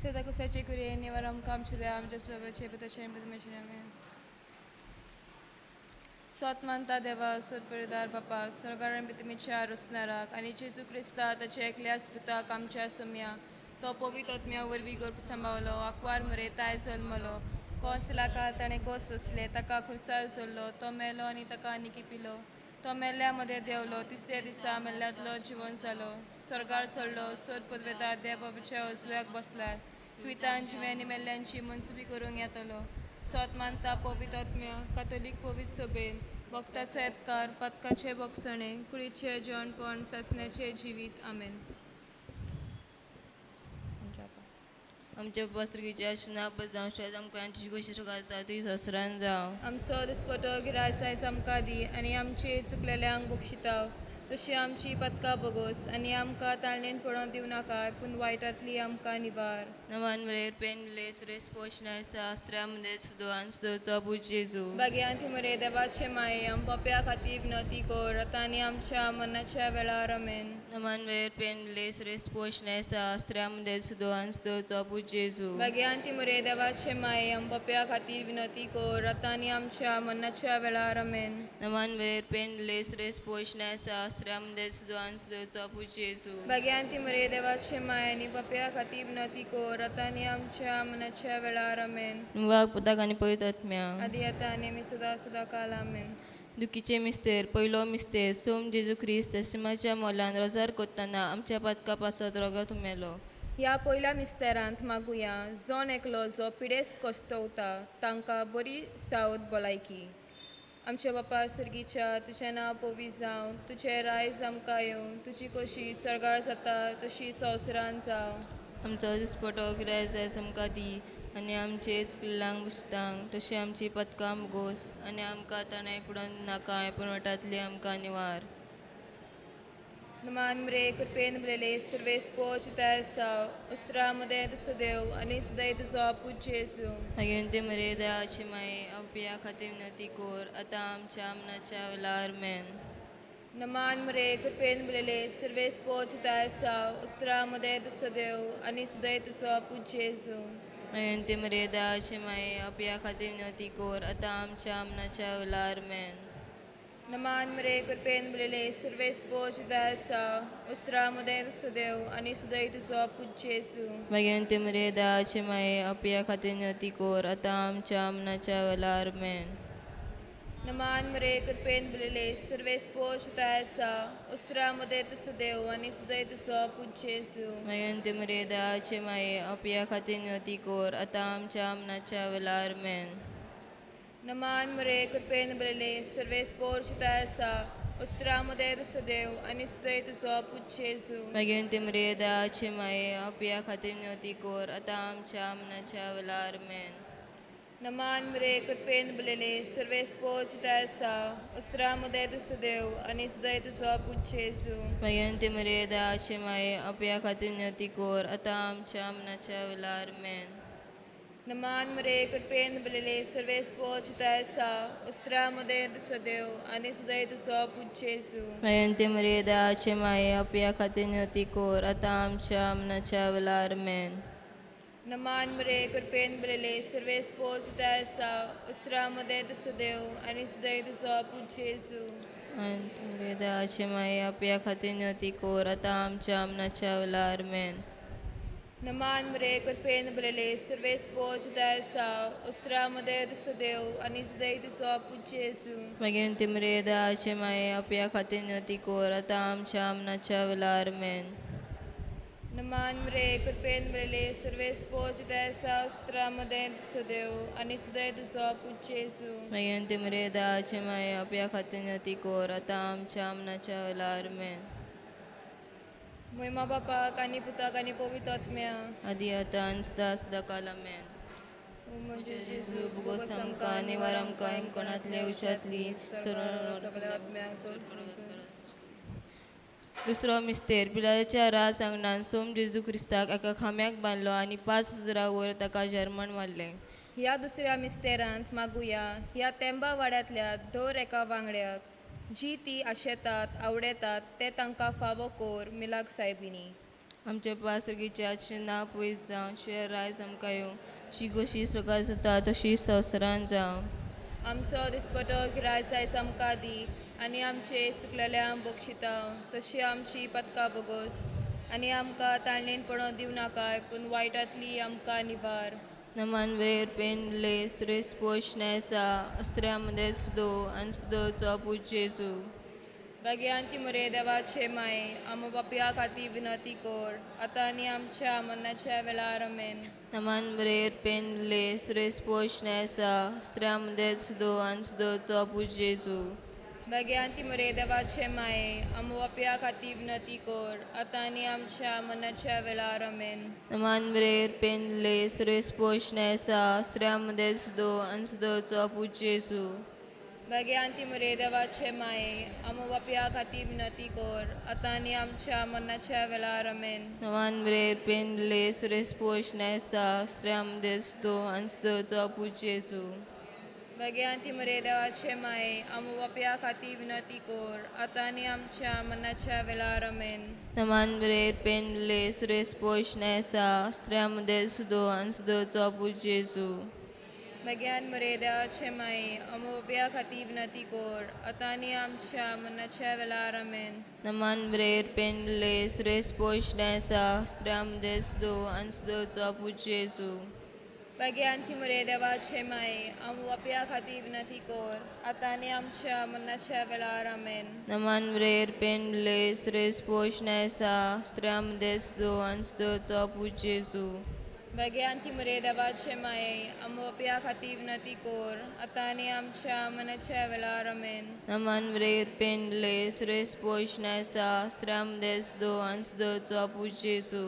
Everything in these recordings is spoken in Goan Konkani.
सदा कुसाचे कुरये निवार आमकां आमचे देवा आमच्या बाबाचे पुताचे आनी आमेन. सोत मानता देवा सोद बापा स्वर्गार तुमीच्या रोसनाराक आनी जेजू क्रिस्ता ताच्या एकल्याच पुताक आमच्या सोम्या तो पवित्र आत्म्या वरवीं गर्भ सांबावलो आंकवार मरे ताय जल्मलो कोसलाका ताणें कोस सोंसले ताका खुर्सार सोडलो तो मेलो आनी ताका निकिपिलो तो मेल्ल्या मदें देंवलो तिसऱ्या दिसा मेल्ल्यांतलो जिवन जालो स्वर्गार चडलो सोद पदवेता देव बाबाच्या उजव्याक बसला कुयतान जिव्या आनी मेल्ल्यांची मनसुबी करूंक येतलो. सोत मानता पवित्र आत्म्या कातोलीक पवित्र सभेन भक्ताचो येतकार पातकाचे भोगसणे कुडीचें जेवणपण सासण्याचें जिवीत. आमेन. आमच्या बापा नाव जावं आमकां तुजी कशी घालता ती संवसारान जावं. आमचो दिसपटो गिरास आयज आमकां दी आनी आमचे चुकलेल्यांक बक्षिताव तशी आमची पदकां बोगोस आनी आमकां ताळणेन पडोवंक दिवं नाका पूण वायटांतली आमकां निवार. नवान मरेर पेन लेस रेस पोशणाय शास्त्रा मदें सुदवान सुदोवचो पूत जेजू. भाग्यांत मरे देवाचे माये आम पोप्या खातीर विनवती कर आतां आनी आमच्या मरणाच्या वेळार. आमेन. नवान मरेर पेन लेस रेस पोशणाय शास्त्रा मदें सुदवान सुदोवचो पूत जेजू. भाग्यांत मरे देवाचे माये आम पोप्या खातीर विनवती कर आतां आनी आमच्या मरणाच्या वेळार. आमेन. नवान मरेर पेन लेस रेस पोशणाय शास्त्रा मदें सुदवान सुदोवचो पूत जेजू. भाग्यांत मरे देवाचे माये आनी पोप्या खातीर विनवती कर आतां आनी आमच्या मरणाच्या वेळार. आमेन. वाग पुताक आनी पवित्र आत्म्याक आदी आतां आनी आमी सदां सदां काल. आमेन. दुखीचे मिस्तेर. पयलो मिस्तेर. सोम जेजू क्रिस्त शिमाच्या मोलान रोजार कोत्ताना आमच्या पातका पासत रोगत मेलो. ह्या पयल्या मिस्तेरांत मागुया जण एकलो जो पिडेस्त कश्टवता तांकां बरी सावध भलायकी. आमच्या बापा सर्गीच्या तुजें नांव पवित्र जावं तुजें रायज आमकां येवं तुजी कशी सर्गार जाता तशी संवसारान जावं. आमचो दिसपटो गिरायक जाय आमकां दी आनी आमचे चुकल्ल्यांक बुसतांक तशी आमची पदकां मुगोस आनी आमकां ताणें पुडोवन नाका पूण वटांतली आमकां निवार. नमान मरे कृपेन भरलेले सर्वेस पोच आसा उस्त्रा मदें तुजो देव आनी सुदाय तुजो पूत जेजू. मागीर ते मरे दयाची माये आपया खातीर विनवती कोर आतां आमच्या मनाच्या वेळार. मेन. नमान मरे कृपेन भरलेले सर्वेस पोच आसा उस्त्रा मदें तुजो देव आनी सुदाय तुजो पूत जेजू. मागीर ते मरे दयाची माये आपया खातीर विनवती कोर आतां आमच्या मनाच्या वेळार. मेन. नमान मरे कृपेन भरलेले सर्वेस पोच आसा उस्त्रा मदें तुजो देव आनी सुदाय तुजो पूत जेजू. मागीर ते मरे दयाची माये आपया खातीर विनवती कोर आतां आमच्या मनाच्या वेळार. मेन. नमान मरे कृपेन भरलेले सर्वेस पोच आसा उस्त्रा मदें तुजो देव आनी सुदाय तुजो पूत जेजू. मागीर ते मरे दयाची माये आपया खातीर विनवती कोर आतां आमच्या मनाच्या वेळार. मेन. नमान मरे कृपेन भरलेले सर्वेस पोच आसा उस्त्रा मदें तुजो देव आनी सुदाय तुजो पूत जेजू. मागीर ते मरे दयाची माये आपया खातीर विनवती कोर आतां आमच्या मनाच्या वेळार. मेन. नमान मरे कृपेन भरलेले सर्वेस पोच आसा उस्त्रा मदें तुजो देव आनी सुदाय तुजो पूत जेजू. मागीर ते मरे दयाची माये आपया खातीर विनवती कोर आतां आमच्या मनाच्या वेळार. मेन. नमान मरे कृपेन भरलेले सर्वेस पोच आसा उस्त्रा मदें तुजो देव आनी सुदाय तुजो पूत जेजू. मागीर ते मरे दयाची माये आपया खातीर विनवती कोर आतां आमच्या मनाच्या वेळार. मेन. नमान मरे कृपेन भरलेले सर्वेस पोच आसा उस्त्रा मदें तुजो देव आनी सुदाय तुजो पूत जेजू. मरे दयाची माये आपया खातीर विनवती कोर आतां आमच्या मनाच्या वेळार. मेन. नमान मरे कृपेन भरलेले सर्वेस पोच आसा उस्त्रा मदें तुजो देव आनी सुदाय तुजो पूत जेजू. मागीर ते मरे दयाची माये आपया खातीर विनवती कोर आतां आमच्या मनाच्या वेळार. मेन. नमान मरे कृपेन भरलेले सर्वेस पोच आसा उस्त्रा मदें तुजो देव आनी सुदाय तुजो पूत जेजू. मागीर ते मरे दयाची माये आपया खातीर विनवती कोर आतां आमच्या मनाच्या वेळार. मेन. मोहिमा बापाक आनी पुताक आनी पवित्र आत्म्याक आदी आतां आनी सदां सदां काल. आमेन. म्हजे जेजू बोगोस आमकां निवार आमकां कोणांतले उशांतली सगळ्या आत्म्याक. दुसरो मिस्तेर. पिलाच्या राज आंगणान सोम जेजू क्रिस्ताक एका खांब्याक बांदलो आनी 5,000 वयर ताका जर्मण मारलें. ह्या दुसऱ्या मिस्तेरांत मागुया ह्या तेंबा वाड्यांतल्या दर एका वांगड्याक जी ती आशेतात आवडेतात ते तांकां फावो कोर मिलाग सायबिणी. आमच्या पासगीच्या नांव पयस जावं, तुजें राज आमकां येवं, तुजी गोशी स्वर्गार जाता तशी संवसारान जावं. आमचो दिसपटो गिरायस आयज आमकां दी आनी आमचे चुकलेल्यांक बक्षिता तशी आमची पदकां बोगोस आनी आमकां ताळणेन पडोवंक दिवं नाकाय पूण वायटांतली आमकां निवार. नमान वेर पेन सुरेश पोश आसा अस्त्र्या मदें सुदो आनी सुदोचो पूत जेजू. भाग्यांती मुरे देवाचे माये आम बापया खातीर विनंती कर आतां आनी आमच्या मरणाच्या वेळार आमेन. नमान बरेर पेन सुरेश पोश आसा स्त्र्या मदें सुदो आनी सुदोचो पूत जेजू. भाग्यांती मुरे देवाचे माये आम बापया खातीर विनंती कर आतां आनी आमच्या मरणाच्या वेळार आमेन. नमान बरेर पेन सुरेश पोश आसा स्त्र्या मदें सुदो आनी सुदोचो पूत जेजू. भाग्यांती मुरे देवाचे माये आम बापया खातीर विनंती कर आतां आनी आमच्या मरणाच्या वेळार आमेन. नमान बरेर पेन सुरेश पोश आसा स्त्र्या मदें सुदो आनी सुदोचो पूत जेजू. भाग्यांती मुरे देवाचे माये आम बापया खातीर विनंती कर आतां आनी आमच्या मरणाच्या वेळार आमेन. नमान बरेर पेन सुरेश पोश आसा स्त्र्या मदें सुदो आनी सुदोचो पूत जेजू. भाग्यान मुरे देवाचे माये आम बापया खातीर विनंती कर आतां आनी आमच्या मरणाच्या वेळार आमेन. नमान बरेर पेन सुरेश पोश आसा स्त्र्या मदें सुदो आनी सुदोचो पूत जेजू. भाग्यांती मुरे देवाचे माये आम बापया खातीर विनंती कर आतां आनी आमच्या मरणाच्या वेळार आमेन. नमान बरेर पेन सुरेश पोश आसा स्त्र्या मदें सुदो आनी सुदोचो पूत जेजू. भाग्यांती मुरे देवाचे माये आम बापया खातीर विनंती कर आतां आनी आमच्या मरणाच्या वेळार आमेन. नमान बरेर पेन सुरेश पोश आसा स्त्र्या मदें सुदो आनी सुदोचो पूत जेजू.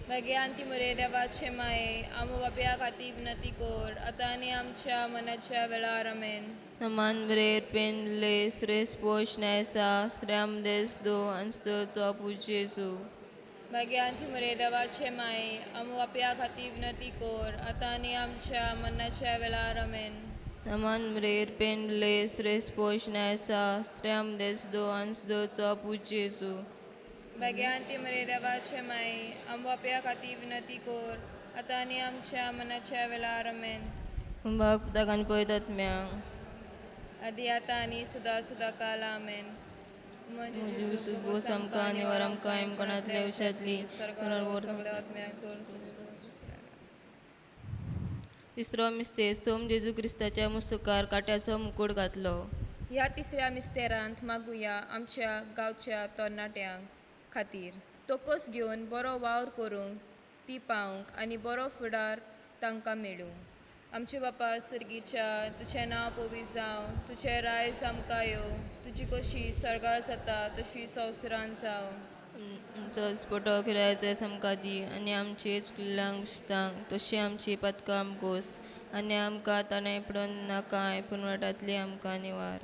भाग्यांती मुरे देवाचे माये आम बापया खातीर विनंती कर आतां आनी आमच्या मरणाच्या वेळार आमेन. नमान बरेर पेन सुरेश पोश आसा स्त्र्या मदें सुदो आनी सुदोचो पूत जेजू. भाग्यांती मुरे देवाचे माये आम बापया खातीर विनंती कर आतां आनी आमच्या मरणाच्या वेळार आमेन. नमान बरेर पेन सुरेश पोश आसा स्त्र्या मदें सुदो आनी सुदोचो पूत जेजू. भाग्यांती मुरे देवाचे माये आम बापया खातीर विनंती कर आतां आनी आमच्या मरणाच्या वेळार आमेन. बाग पुताक आनी पवित्र आत्म्याक आदी आतां आनी सदां सदां काल आमेन. म्हजी बोस आमकां आनी वर आमकां एमकणांतल्या उशांतली सगळ्या आत्म्याक. तिसरो मिस्तेर सोम जेजू क्रिस्ताच्या मुस्तुकार काट्याचो मुकूट घातलो. ह्या तिसऱ्या मिस्तेरांत मागुया आमच्या गांवच्या तरणाट्यांक खातीर तोकोस घेवन बरो वावर करूंक ती पावंक आनी बरो फुडार तांकां मेळूं. आमचे बापा सर्गीच्या तुजें नांव पवित्र जावं, तुजें रायज आमकां येवं, तुजी कशी सर्गार जाता तशी संवसारान जावं. आमचो दिसपटो किरायचो आमकां दी आनी आमचे चुकलेल्यांक दिसतांक तशी आमची पदकां गोस आनी आमकां ताणें पडून नाका पूण वाटांतली आमकां निवार.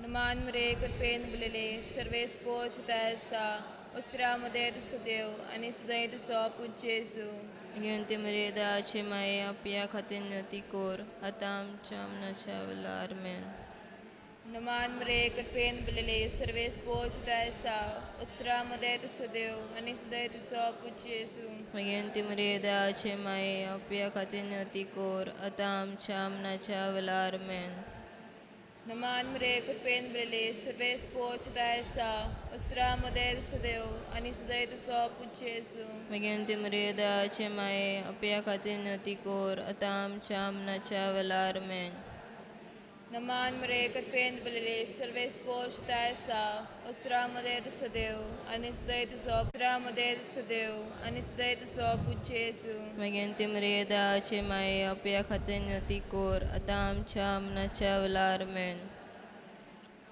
नमान मरे कृपेन बुलले सर्वेस पोच आसा उस्त्रा मदें तुजो देव आनी सदांय तुजो पूत जेजू. घेवन मरे दयाचे माये आपल्या खातीर विनंती कर आतां आमच्या मरणाच्या वेळार आमेन. नमान मरे कृपेन बुलले सर्वेस पोच आसा उस्त्रा मदें तुजो देव आनी सदांय तुजो पूत जेजू. घेवन मरे दयाचे माये आपल्या खातीर विनंती कर आतां आमच्या मरणाच्या वेळार आमेन. नमान मरे कृपेन बुलले सर्वेस पोच आसा उस्त्रा मदें तुजो देव आनी सदांय तुजो पूत जेजू. घेवन मरे दयाचे माये आपल्या खातीर विनंती कर आतां आमच्या मरणाच्या वेळार आमेन. नमान मरे कृपेन बुलले सर्वेस पोच आसा उस्त्रा मदें तुजो देव आनी सदांय तुजो उस्त्रा मदें तुजो देव आनी सदांय तुजो पूत जेजू. घेवन मरे दयाचे माये आपल्या खातीर विनंती कर आतां आमच्या मरणाच्या वेळार आमेन.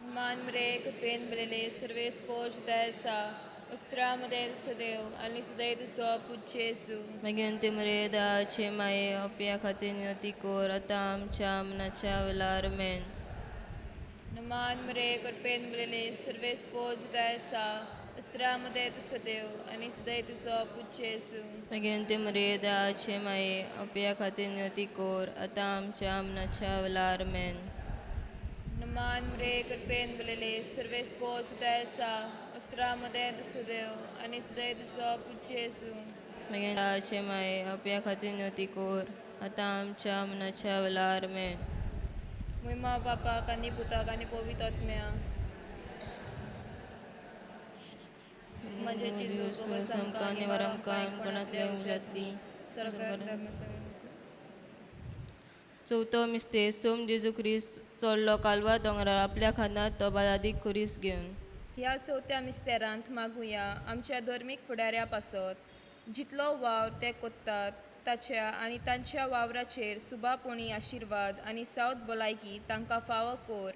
नमान मरे कृपेन बुलले सर्वेस पोच आसा उस्त्रा मदें तुजो देव आनी सदांय तुजो पूत जेजू. घेवन मरे दयाचे माये आपल्या खातीर विनंती कर आतां आमच्या मरणाच्या वेळार आमेन. नमान मरे कृपेन बुलले सर्वेस पोच आसा उस्त्रा मदें तुजो देव आनी सदांय तुजो पूत जेजू. घेवन मरे दयाचे माये आपल्या खातीर विनंती कर आतां आमच्या मरणाच्या वेळार आमेन. नमान मरे कृपेन बोलले सर्वेस पोच दयसा उस्त्रा मदें तुजो देव आनी सुदैत तुजो पूत जेजू. मागीर दयाचे माये आपल्या खातीर न्हती कोर आतां आमच्या मनाच्या वेळार मेन. मोहिमा बापाक आनी पुताक आनी पवित्र आत्म्याक. म्हजें जेजू बोगस आमकां निवार आमकां कोणांतल्या उज्यांतली सरकार. चवथो मिस्तेर सोम जेजू क्रिस्त चडलो कालवा दोंगरार आपल्या खांदार तो बालादीक खुरीस घेवन. ह्या चवथ्या मिस्तेरांत मागुया आमच्या धर्मीक फुडाऱ्या पासत जितलो वावर ते कोत्तात ताच्या आनी तांच्या वावराचेर सुबापोणी आशिर्वाद आनी सावथ भलायकी तांकां फावो कोर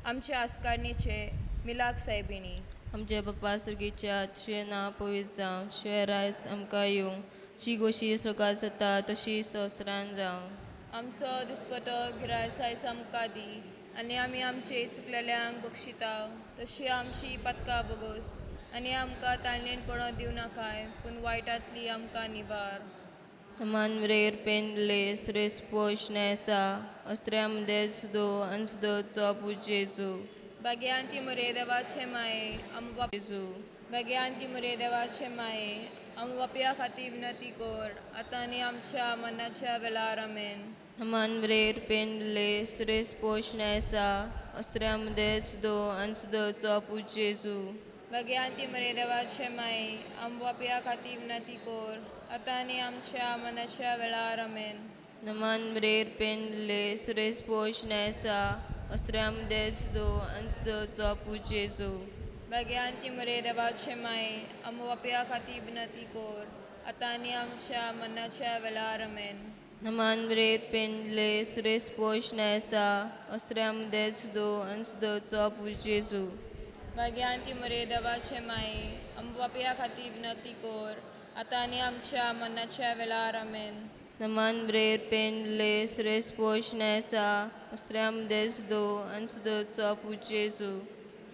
आमच्या आस्कारणेचे मिलाग सायबिणी. आमच्या बाप्पा सर्गीच्या तुजें नांव पवित्र जावं, तुजें रायज आमकां येवं, जी गोशी स्वर्गात जाता तशी संवसारान जावं. आमचो दिसपटो गिरायस आयज आमकां दी आनी आमी आमचे चुकलेल्यांक बक्षिता तशी आमची पातकां बगोस आनी आमकां ताणलेन पडों दिवं नाकाय पूण वायटांतली आमकां निवार. मान रेर पेनलेस रेस्पोश नेसा अस्त्र्या मदें सुदो आनी सुदोचो पूत जेजू. भाग्यांती मुरे देवाचे माये आम बाप जेजू. भाग्यांती मुरे देवाचे माये आम बापया खातीर विनंती कोर आतां आनी आमच्या मनाच्या वेळार. आमेन. मान रेर पेनलेस रेस्पोश नेसा अस्त्र्या मदें सुदो आनी सुदोचो पूत जेजू. भाग्यांती मुरे देवाचे माये आम बापया खातीर विनंती कोर आतां आनी आमच्या मनाच्या वेळार. आमेन. नमान रेर पेनलेस रेस्पोश नेसा अस्त्र्या मदें सुदो आनी सुदोचो पूत जेजू. भाग्यांती मुरे देवाचे माये आम बापया खातीर विनंती कोर आतां आनी आमच्या मनाच्या वेळार. आमेन. नमान रेर पेनलेस रेस्पोश नेसा अस्त्र्या मदें सुदो आनी सुदोचो पूत जेजू. भाग्यांती मुरे देवाचे माये आम बापया खातीर विनंती कोर आतां आनी आमच्या मनाच्या वेळार. आमेन. नमान रेर पेनलेस रेस्पोश नेसा अस्त्र्या मदें सुदो आनी सुदोचो पूत जेजू.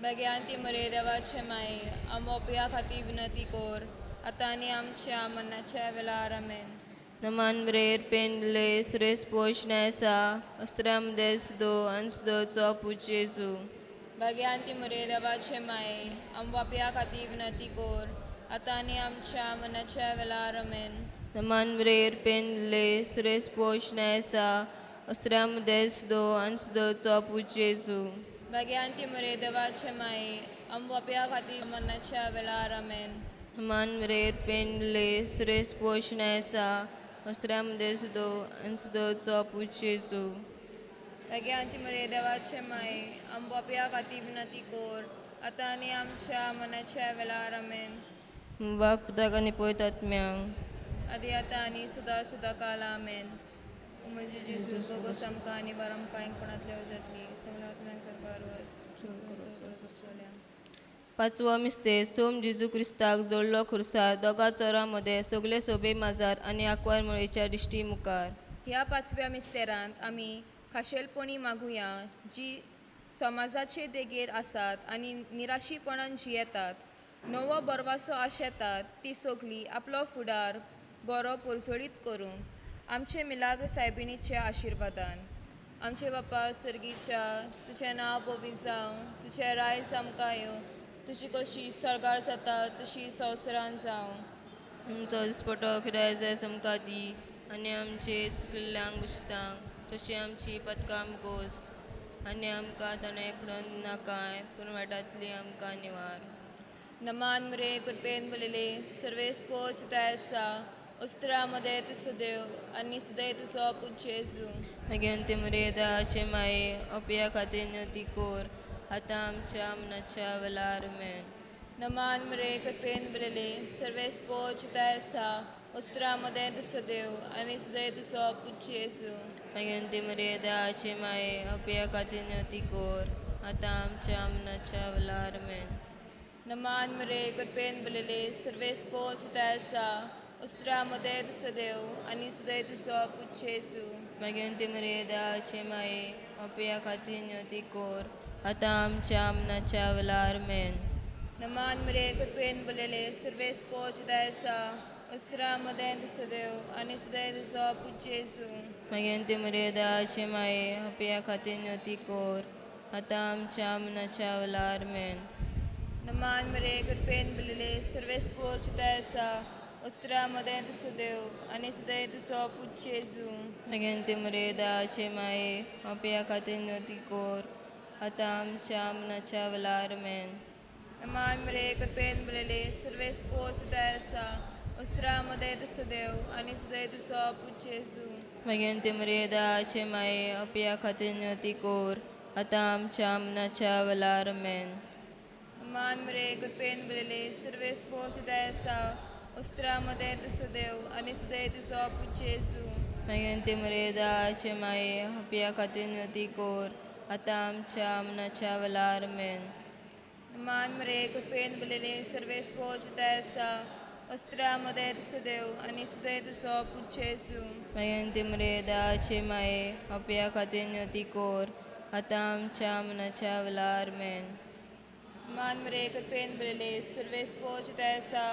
भाग्यांती मुरे देवाचे माये आम बापया खातीर विनंती कोर आतां आनी आमच्या मनाच्या वेळार. आमेन. नमान रेर पेनलेस रेस्पोश नेसा अस्त्र्या मदें सुदो आनी सुदोचो पूत जेजू. भाग्यांती मुरे देवाचे माये आम बापया खातीर विनंती कोर आतां आनी आमच्या मनाच्या वेळार. आमेन. नमान रेर पेनलेस रेस्पोश नेसा अस्त्र्या मदें सुदो आनी सुदोचो पूत जेजू. भाग्यांती मुरे देवाचे माये आम बापया खातीर मनाच्या वेळार. आमेन. नमान रेर पेनलेस रेस्पोश नेसा अस्त्र्या मदें सुदो आनी सुदोचो पूत जेजू. भाग्यांती मुरे देवाचे माये आम बापया खातीर विनंती कोर आतां आनी आमच्या मनाच्या वेळार. आमेन. वाग पुताक आनी पवित्र आत्म्याक आदी आतां आनी सदां सदां काल. आमेन. म्हजे जेजू बोगस आमकां आनी बरो आमकां कोणांतल्या उज्यांतली सगळ्या आत्म्यांक सरकार. पांचवो मिस्तेर सोम जेजू क्रिस्ताक जोडलो खुर्सार दोगा चोरां मदें सगळे सोबे माजार आनी आंकवार मुळेच्या दिश्टी मुखार. ह्या पांचव्या मिस्तेरांत आमी खाशेलपणी मागुया जी समाजाचे देगेर आसात आनी निराशीपणान जियेतात नवो बरवासो आशेतात ती सगळीं आपलो फुडार बरो परजळीत करूंक आमचे मिलाग्र सायबिणीच्या आशिर्वादान. आमचे बापा सर्गीच्या तुजें नांव पवित्र जावं, तुजें रायज आमकां येवं, तुजी कशी सर्गार जाता तशी संवसारान जावं. आमचो दिसपटो कित्याक जाय आमकां दी आनी आमचे चुकिल्ल्यांक बशतांक तशी आमची पदकां गोस आनी आमकां ताणें फुडोवन नाकाय पूण वाटांतली आमकां निवार. नमान मरे कृपेन बोलले सर्वेस पोच आसा उस्त्रा मदें तुजो देव आनी सुदैत तुजो पूत जेजू. मागीर ते मरे दयाचे माये अपया खातीर न्हती कोर आतां आमच्या मनाच्या वेळार. मेन. नमान मरे कृपेन बोलले सर्वेस पोच आसा उस्त्रा मदें तुजो देव आनी सुदैत तुजो पूत जेजू. मागीर ते मरे दयाचे माये अपया खातीर न्हती कोर आतां आमच्या मनाच्या वेळार. मेन. नमान मरे कृपेन बोलले सर्वेस पोच आसा उस्त्रा मदें तुजो देव आनी सुदैत तुजो पूत जेजू. मागीर ते मरे दयाचे माये अपया खातीर न्हती कोर आतां आमच्या मनाच्या वेळार. मेन. नमान मरे कृपेन बोलले सर्वेस पोच आसा उस्त्रा मदें तुजो देव आनी सुदैत तुजो पूत जेजू. मागीर ते मरे दयाचे माये अपया खातीर न्हती कोर आतां आमच्या मनाच्या वेळार मेन. नमान मरे कृपेन भरलेले सर्वेस्पोर तुजो आसा वस्त्रा मदें तुजो देव आनी सुदाय तुजो पूत जेजू. मागीर मरे दयाचे माये पापया खातीर न्हय कोर आतां आमच्या मनाच्या वेळार मेन. नमान मरे कृपेन भरलेले सर्वेस्पोर तुजो आसा वस्त्रा मदें तुजो देव आनी सुदाय तुजो पूत जेजू. मागीर मरे दयाचे माये पापया खातीर न्हय कोर आतां आमच्या मनाच्या वेळार मेन. नमान मरे कृपेन भरलेले सर्वेस्पोर तुजो आसा वस्त्रा मदें तुजो देव आनी सुदाय तुजो पूत जेजू. मागीर मरे दयाचे माये पापया खातीर न्हय कोर आतां आमच्या मनाच्या वेळार मेन. नमान मरे कृपेन भरलेले सर्वेस्पोर तुजो आसा वस्त्रा मदें तुजो देव आनी सुदाय तुजो पूत जेजू. मागीर मरे दयाचे माये पापया खातीर न्हय कोर आतां आमच्या मनाच्या वेळार मेन. मान मरे कृपेन भरलेले सर्वेस्पोर तुजो आसा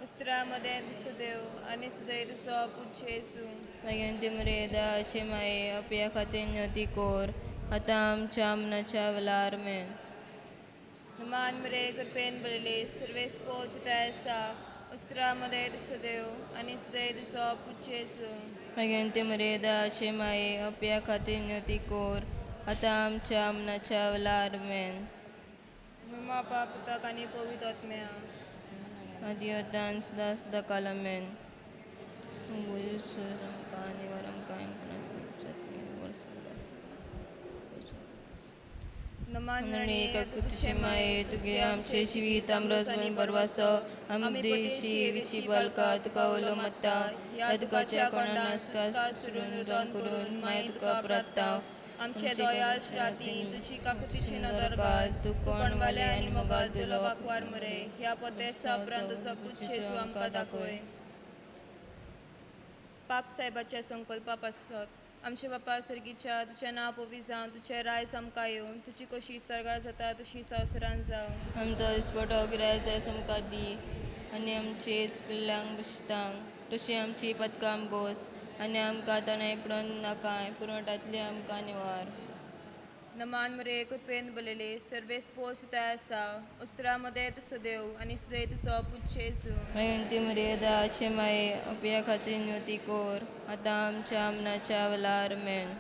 वस्त्रा मदें तुजो देव आनी सुदाय तुजो पूत जेजू. मागीर मरे दयाचे माये पापया खातीर न्हय कोर आतां आमच्या मनाच्या वेळार मेन. नमान मरे कृपेन भरलेले सर्वेस्पोर तुजो आसा वस्त्रा मदें तुजो देव आनी सुदाय तुजो पूत जेजू. मागीर मरे दयाचे माये पापया खातीर न्हय कोर आतां आमच्या मनाच्या वेळार मेन. मम्मा बाप पुताक आनी पवित्र आत्म्या. आदी आतां सदां सदां काल आमेन. तुझे माये तुगे आमचे जिवीत आमरस आनी बरवासो आम देशी विची बालका तुका उलो मात्ता ह्या दुखाच्या कोणाक सुरून रुदन करून माये तुका प्रात्ता. आमचे दोयाल श्राती तुजी काकुतीची नदर घाल तूं कोणवाले आनी मोगाल तुलो वाकवार मरे ह्या पोतेसा उपरांत तुजो पूत जेजू आमकां दाखय. पाप साहेबाच्या संकल्पा पासत आमचे बापा सर्गीच्या तुजें नांव पवित्र जावं, तुजें रायज आमकां येवं, तुजी कशी सर्गार जाता तशी संवसारांत जावं. आमचो दिसपटो गिरायक आमकां दी आनी आमचे चुकिल्ल्यांक बशतांक तशी आमची पदकां बोस आनी आमकां तणाय पडोवन नाकाय पुरवठांतली आमकां निवार. नमान मरे कृपेन भरलेले सर्वेस्पोर तुजो आसा वस्त्रा मदें तुजो देव आनी सुदाय तुजो पूत जेजू. मागीर मरे दयाचे माये पापया खातीर न्हय कोर आतां आमच्या मनाच्या वेळार मेन.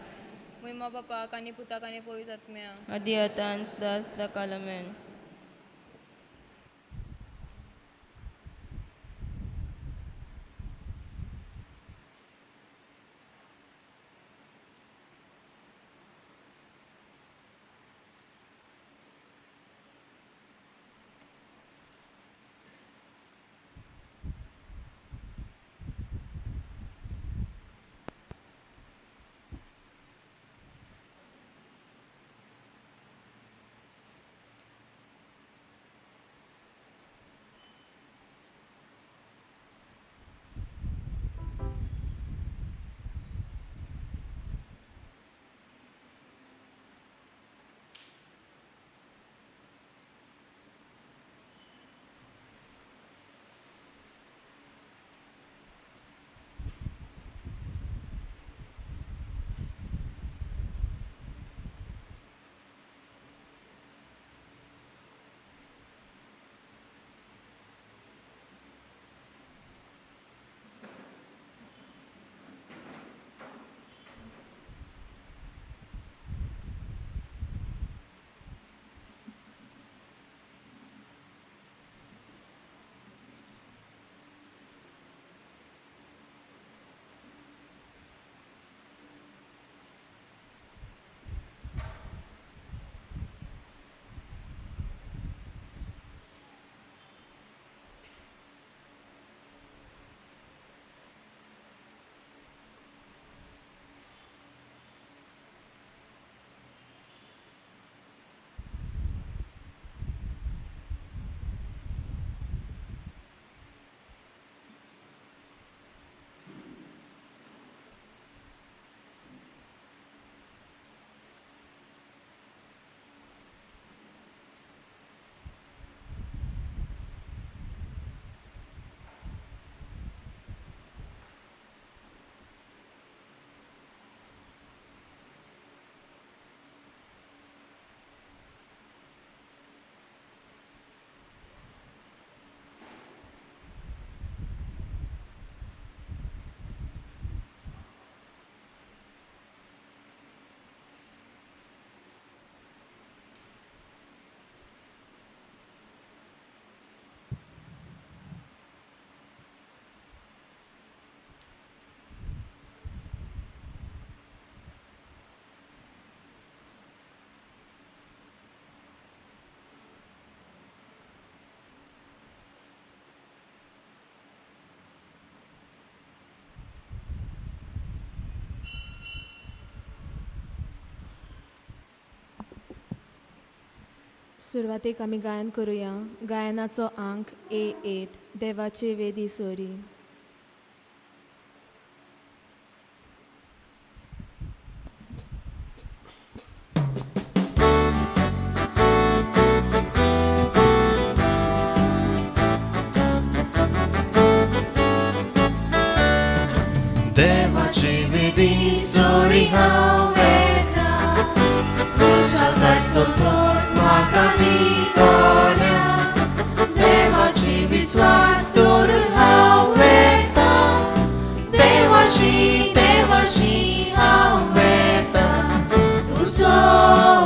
म्हयमा बापाक आनी पुताक आनी पवित्र आत्म्या. आदी आतां सदां सदां काल आमेन. सुरवातेक आमी गायन करुया. गायनाचो आंक A8, देवाचे वेदी सोरी. देवाचे वेदी सोरी हांव वेता, खुशालकाय संतोश म्हाका दितल्या. देवाची विस्वास दवरून हांव वेता, देवाशी देवाशी हांव वेता. तुजो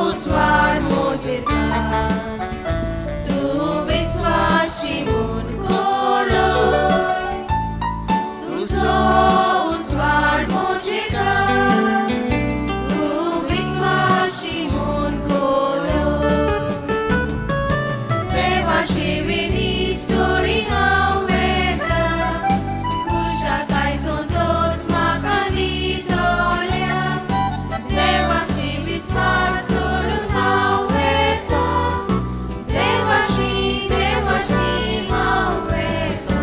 उजवाड म्हजेर घाल, तूं विस्वाशी म्हूण कोलय. तुजो उजवाड म्हजेर घाल, तूं विस्वाशी म्हूण कोलय. देवाचे वेदी सोरी हांव वेता, खुशालकाय संतोश म्हाका दितल्या. देवाचे विस्वास दवरून हांव वेता, देवाशी देवाशी हांव वेता.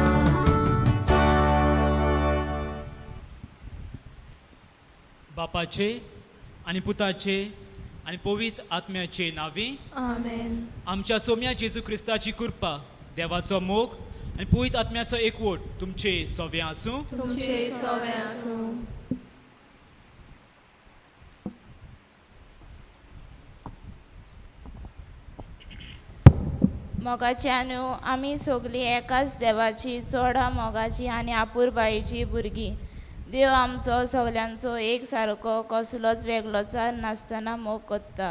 बापाचे आनी पुताचे आनी पवित्र आत्म्याचे नांवी आमेन. आमच्या सोम्या जेजू क्रिस्ताची कृपा, देवाचो मोग आनी पवित्र आत्म्याचो एकवट तुमचे सोवे आसूं. तुमचे सोवे आसूं. मोगाच्यानू, आमी सगलीं एकाच देवाची चोडा मोगाची आनी आपुरबायेची भुरगीं. देव आमचो सगल्यांचो एक सारको कसलोच वेगळोचार नासतना मोग करता.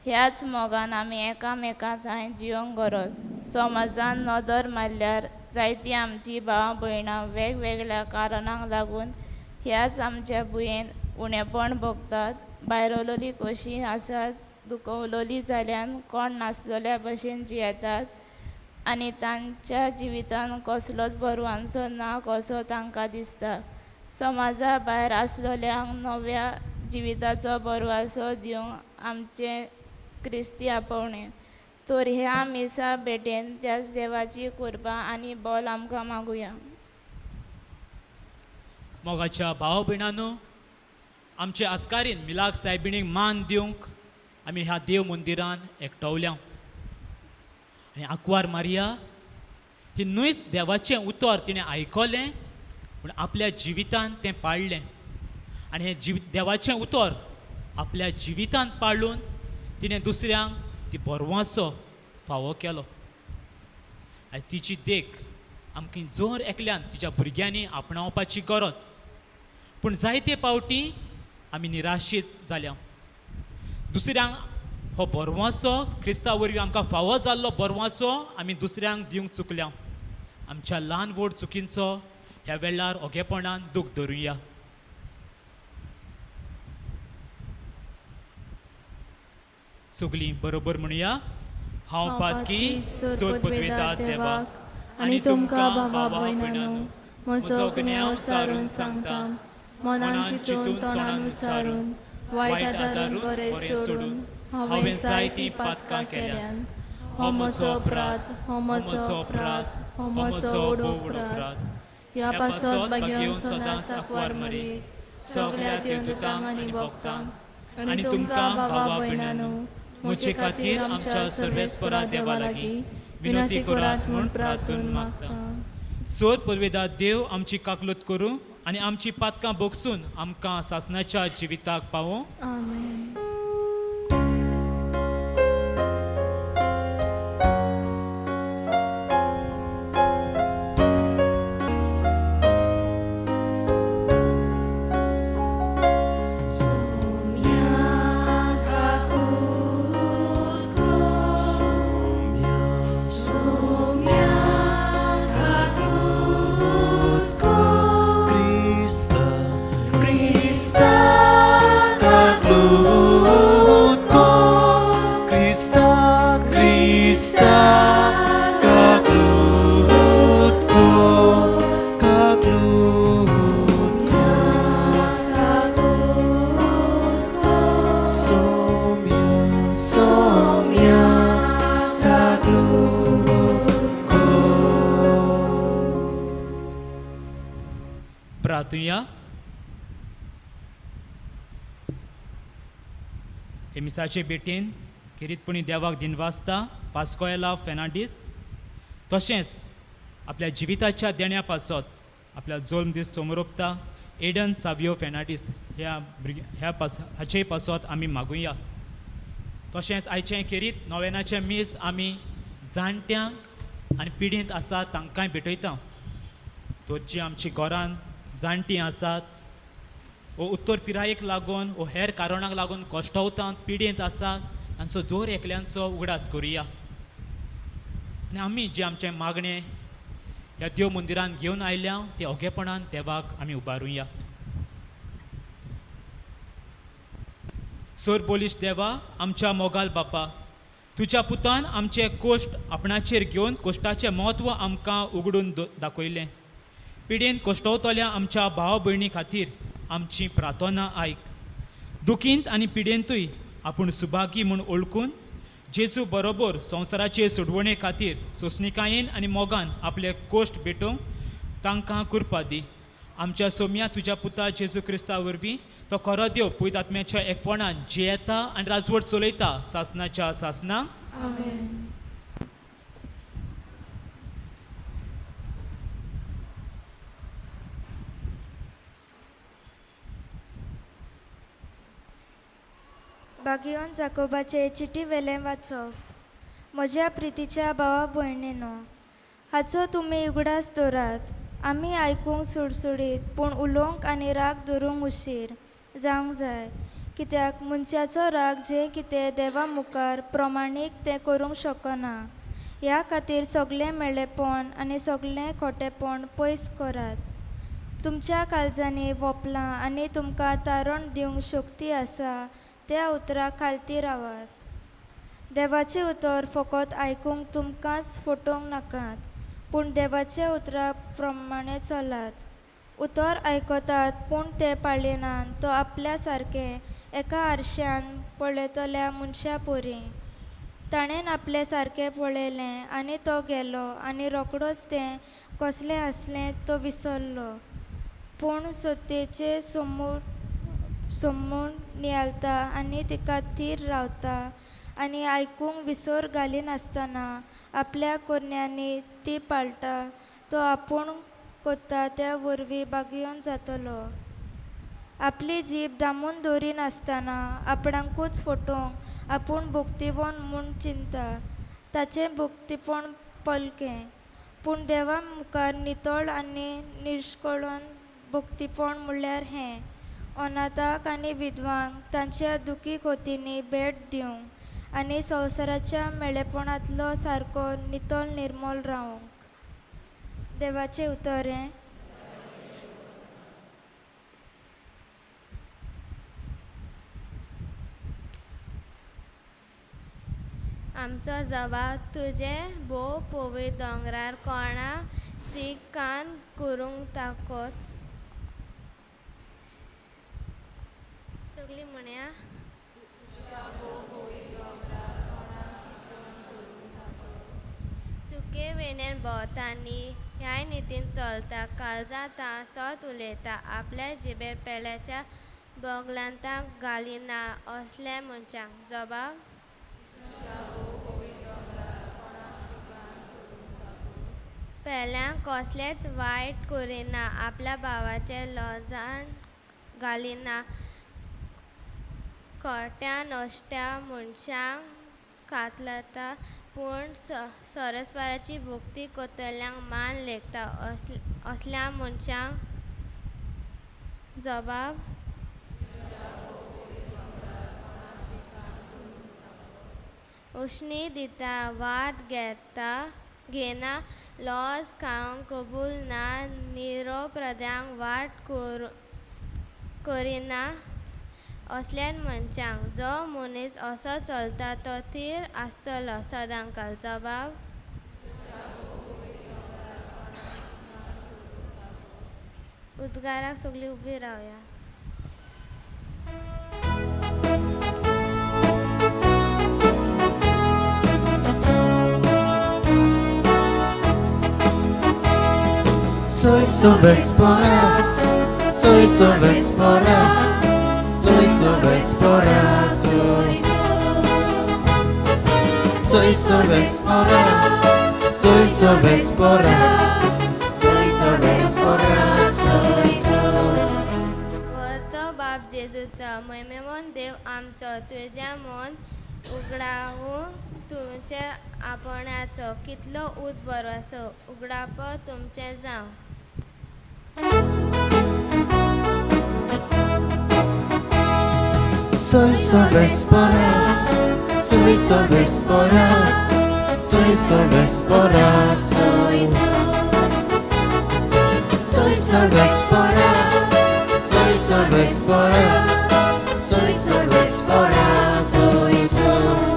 ह्याच मोगान आमी एकामेकां थंय जियोंक गरज. समाजान नदर मारल्यार जायतीं आमचीं भाव भयणां वेगवेगळ्या कारणांक लागून ह्याच आमच्या भुंयेन उणेपण भोगतात. भायरवलोलीं कशीं आसात, दुखवलोलीं जाल्यान कोण नासलोल्या भशेन जियेतात आनी तांच्या जिवितान कसलोच बरवांचो ना कसो तांकां दिसता. समाजा भायर आसलोल्यांक नव्या जिविताचो बरवासो दिवंक आमचें क्रिस्ती आपोवणें. तर ह्या मिसा भेटेन त्याच देवाची कृपा आनी बोल आमकां मागुया. मोगाच्या भाव भयणांनो, आमचे आस्कारीन मिलाग सायबिणीक मान दिवंक आमी ह्या देव मंदिरान एकटवल्या. आनी आंकवार मारिया ही न्हूच देवाचें उतर तिणें आयकलें पूण आपल्या जिवितान तें पाळ्ळें. आनी हें जिवी देवाचें उतर आपल्या जिवितान पाळून तिणें दुसऱ्यांक ती बरवाचो फावो केलो. आनी तिची देख आमकां जोर एकल्यान तिच्या भुरग्यांनी आपणावपाची गरज. पूण जायते पावटी आमी निराशीत जाल्या. दुसऱ्यांक हो बरवाचो क्रिस्ता वरवीं आमकां फावो जाल्लो बरवाचो आमी दुसऱ्यांक दिवंक चुकल्या. आमच्या ल्हान व्हड चुकींचो ह्या वेळार ओगेपणान दूख धरुया. सगलीं बरोबर म्हणुया. हांव पातकी सोदपदवेता देवाक आनी तुमकां भावा भयणांनो म्हजो गुन्यांव सारून सांगता. मनान चिंतून तोंडान उच्चारून वायट आदारून बरें सोडून हांवें जायतीं पातकां केल्यात. हो म्हजो अपराध, हो म्हजो अपराध, हो म्हजो व्हड अपराध. ह्या पासत भाग्येवन सदांच आंकवार मरे, सगल्या देवदूतांक आनी भक्तांक आनी तुमकां भावा भयणांनो म्हजे खातीर आमच्या सर्वेस्परा देवा लागीं विनंती करात म्हूण प्रार्थून मागता. सोद पदवेदा देव आमची काकलूत करूं आनी आमची पातकां बोगसून आमकां सासणाच्या जिविताक पावों. आमेन. Krista, Krista, kaklut ko. Krista, Krista, kaklut ko. Kaklut ko. Somya, Somya, प्रार्थुया. हे मिसाचे भेटेन खेरीतपणी देवाक दिनवासता पास्कोयला फेर्नांडीस तशेंच आपल्या जिविताच्या देण्या पासत आपल्या जोल्म दीस सोमरोपता एडन सावियो फेर्नांडीस ह्या भुरग्या ह्या पास हाचे पासत आमी मागुया. तशेंच आयचें खेरीत नोवेनाचें मीस आमी जाणट्यांक आनी पिडींत आसा तांकांय भेटयता. तर जी आमची घरान जाणटीं आसात वो उत्तर पिरायेक लागून वो हेर कारणाक लागून कश्टवतात पिडेंत आसात तांचो दर एकल्यांचो उगडास करुया. आनी आमी जें आमचें मागणें ह्या देव मंदिरान घेवन आयल्या तें ओगेपणान देवाक आमी उबारुया. सर बोलीश देवा, आमच्या मोगाल बापा, तुज्या पुतान आमचे कोश्ट आपणाचेर घेवन कोश्टाचें म्हत्व आमकां उगडून दाखयलें. पिडेन कश्टवतल्या आमच्या भाव भयणी खातीर आमची प्रार्थना आयक. दुखींत आनी पिडेंतूय आपूण सुभागी म्हूण वळखून जेजू बरोबर संवसाराचे सोडवणे खातीर सोंसणिकायेन आनी मोगान आपले कोश्ट भेटोवंक तांकां कृपा दी. आमच्या सोम्या तुज्या पुता जेजू क्रिस्ता वरवीं तो खरो देव पवित्र आत्म्याच्या एकपणान जियेता आनी राजवट चलयता सासनाच्या सासनाक. आमेन. बागियोन जाकोबाचे चिटी वेलें वाचप. म्हज्या प्रितीच्या भावा भयणीनो, हाचो तुमी उगडास दवरात. आमी आयकूंक सुडसुडीत पूण उलोवंक आनी राग धरूंक उशीर जावंक जाय, कित्याक मनशाचो राग जें कितें देवा मुखार प्रमाणीक तें करूंक शकना. ह्या खातीर सगळें मेळेपण आनी सगळें खोटेपण पयस करात. तुमच्या काळजांनी वोपलां आनी तुमकां तारण दिवंक शक्ती आसा त्या उतराक खालती रावात. देवाचें उतर फकत आयकूंक तुमकांच फटोवंक नाकात, पूण देवाच्या उतरा प्रमाणे चलात. उतर आयकतात पूण तें पाळिनात तो आपल्या सारकें एका आरश्यान पळयतल्या मनशा परी. ताणें आपलें सारकें पळयलें आनी तो गेलो आनी रोकडोच तें कसलें आसलें तो विसरलो. पूण सत्येचें समूर सोमून नियाळता आनी तिका थीर रावता आनी आयकूंक विसर घालिनासतना आपल्या कोरण्यांनी ती पाळटा, तो आपूण कोत्ता त्या वरवीं बागयोन जातलो. आपली जीब दामून दवरिनासतना आपणाकूच फटोवंक आपूण भोक्तिवंत म्हूण चिंता, ताचें भोक्तीपण पलकें. पूण देवा मुखार नितळ आनी निश्कळण भोक्तीपण म्हणल्यार हें, अनाथाक आनी विधवांक तांच्या दुखी खोतींनी भेट दिवंक आनी संवसाराच्या मेळेपणांतलो सारको नितळ निर्मल रावंक. देवाचें उतर हें. आमचो जबाब तुजें भोव पवित्र दोंगरार कोणा ती कान करूंक ताकत. सगळीं म्हणया. चुके वेण्यान भोंवतानी ह्याय नितीन चलता, काळजांत सत उलयता, आपल्या जिबेर पेल्याच्या बोगलांताक घालिना असल्या मनशांक जबाब. पेल्यांक कसलेंच वायट करिना, आपल्या भावाचें लजाण घालिना, खोट्या नश्ट्या मनशांक कातलता, पूण सरस्पराची भक्ती करतल्यांक मान लेखता असल्या मनशांक जबाब. उश्णी दिता, वाद घेता घेना, लॉज खावंक कबूल ना, निरोप्रद्यांक वाट करिना असल्या मनशांक. जो मनीस असो चलता तो थीर आसतलो सदांकाल. जबाब. उद्गाराक सगळीं उबी रावया. Soy su vespora, Soy sovespora, soy sovespora, soy Soy sovespora, soy sovespora, soy sovespora, soy soy. वरतो बाप जेजूचो महिमेमन देव आमचो तुज्या मन उगडावूंक तुमचे आपणाचो कितलो ऊंच बरो उगडाप तुमचें जावं. Soy sovespora, soy sovespora, soy sovespora, soy Soy sovespora, soy sovespora, soy sovespora, soy soy.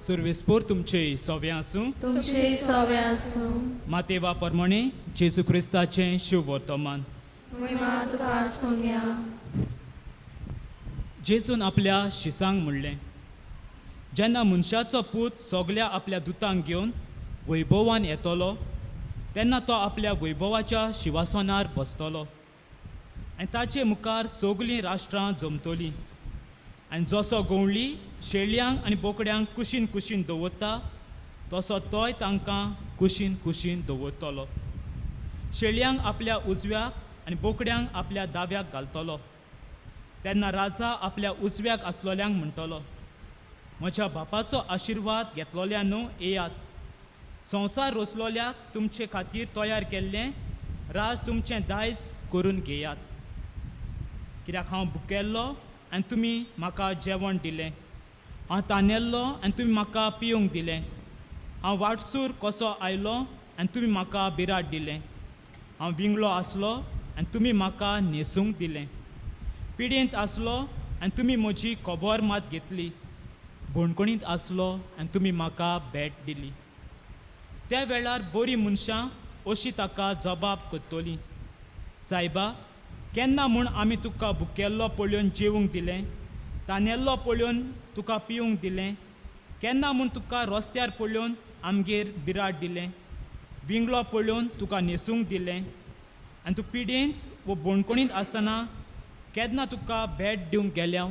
सर्वेस्पोर तुमचे सोवे आसूं. तुमचे सवे आसूं. मातेवा प्रमाणे जेजू क्रिस्ताचें शुभ वर्तमान. महिमा तुका सोम्या. जेजून आपल्या शिसांक म्हणलें, जेन्ना मनशाचो पूत सगल्या आपल्या दुतांक घेवन वैभवान येतलो तेन्ना तो आपल्या वैभवाच्या शिवासनार बसतलो आनी ताचे मुखार सगलीं राष्ट्रां जमतलीं आनी जसो गवळी शेळयांक आनी बोकड्यांक कुशीन कुशीन दवरता तसो तोय तांकां कुशीन कुशीन दवरतलो. शेळयांक आपल्या उजव्याक आनी बोकड्यांक आपल्या दाव्याक घालतलो. तेन्ना राजा आपल्या उजव्याक आसलोल्यांक म्हणटलो, म्हज्या बापाचो आशिर्वाद घेतलोल्या न्हू येयात, संवसार रचलोल्याक तुमचे खातीर तयार केल्लें राज तुमचें दायज करून घेयात. कित्याक हांव भुकेल्लो आनी तुमी म्हाका जेवण दिलें, हांव तानेल्लो आनी तुमी म्हाका पिवंक दिलें, हांव वाटसूर कसो आयलो आनी तुमी म्हाका बिराड दिलें, हांव विंगळो आसलो आनी तुमी म्हाका न्हेसूंक दिलें, पिडेंत आसलो आनी तुमी म्हजी खबर मात घेतली, बणकणींत आसलो आनी तुमी म्हाका भेट दिली. त्या वेळार बरीं मनशां अशी ताका जबाब करतलीं, सायबा केन्ना म्हूण आमी तुका भुकेल्लो पळोवन जेवंक दिलें, तानेल्लो पळोवन तुका पिवंक दिलें, केन्ना म्हूण तुका रस्त्यार पळोवन आमगेर बिराड दिलें, विंगळो पळोवन तुका न्हेसूंक दिलें आनी तूं पिडेंत वो बणकणींत आसतना केन्ना तुका भेट दिवंक गेल्या?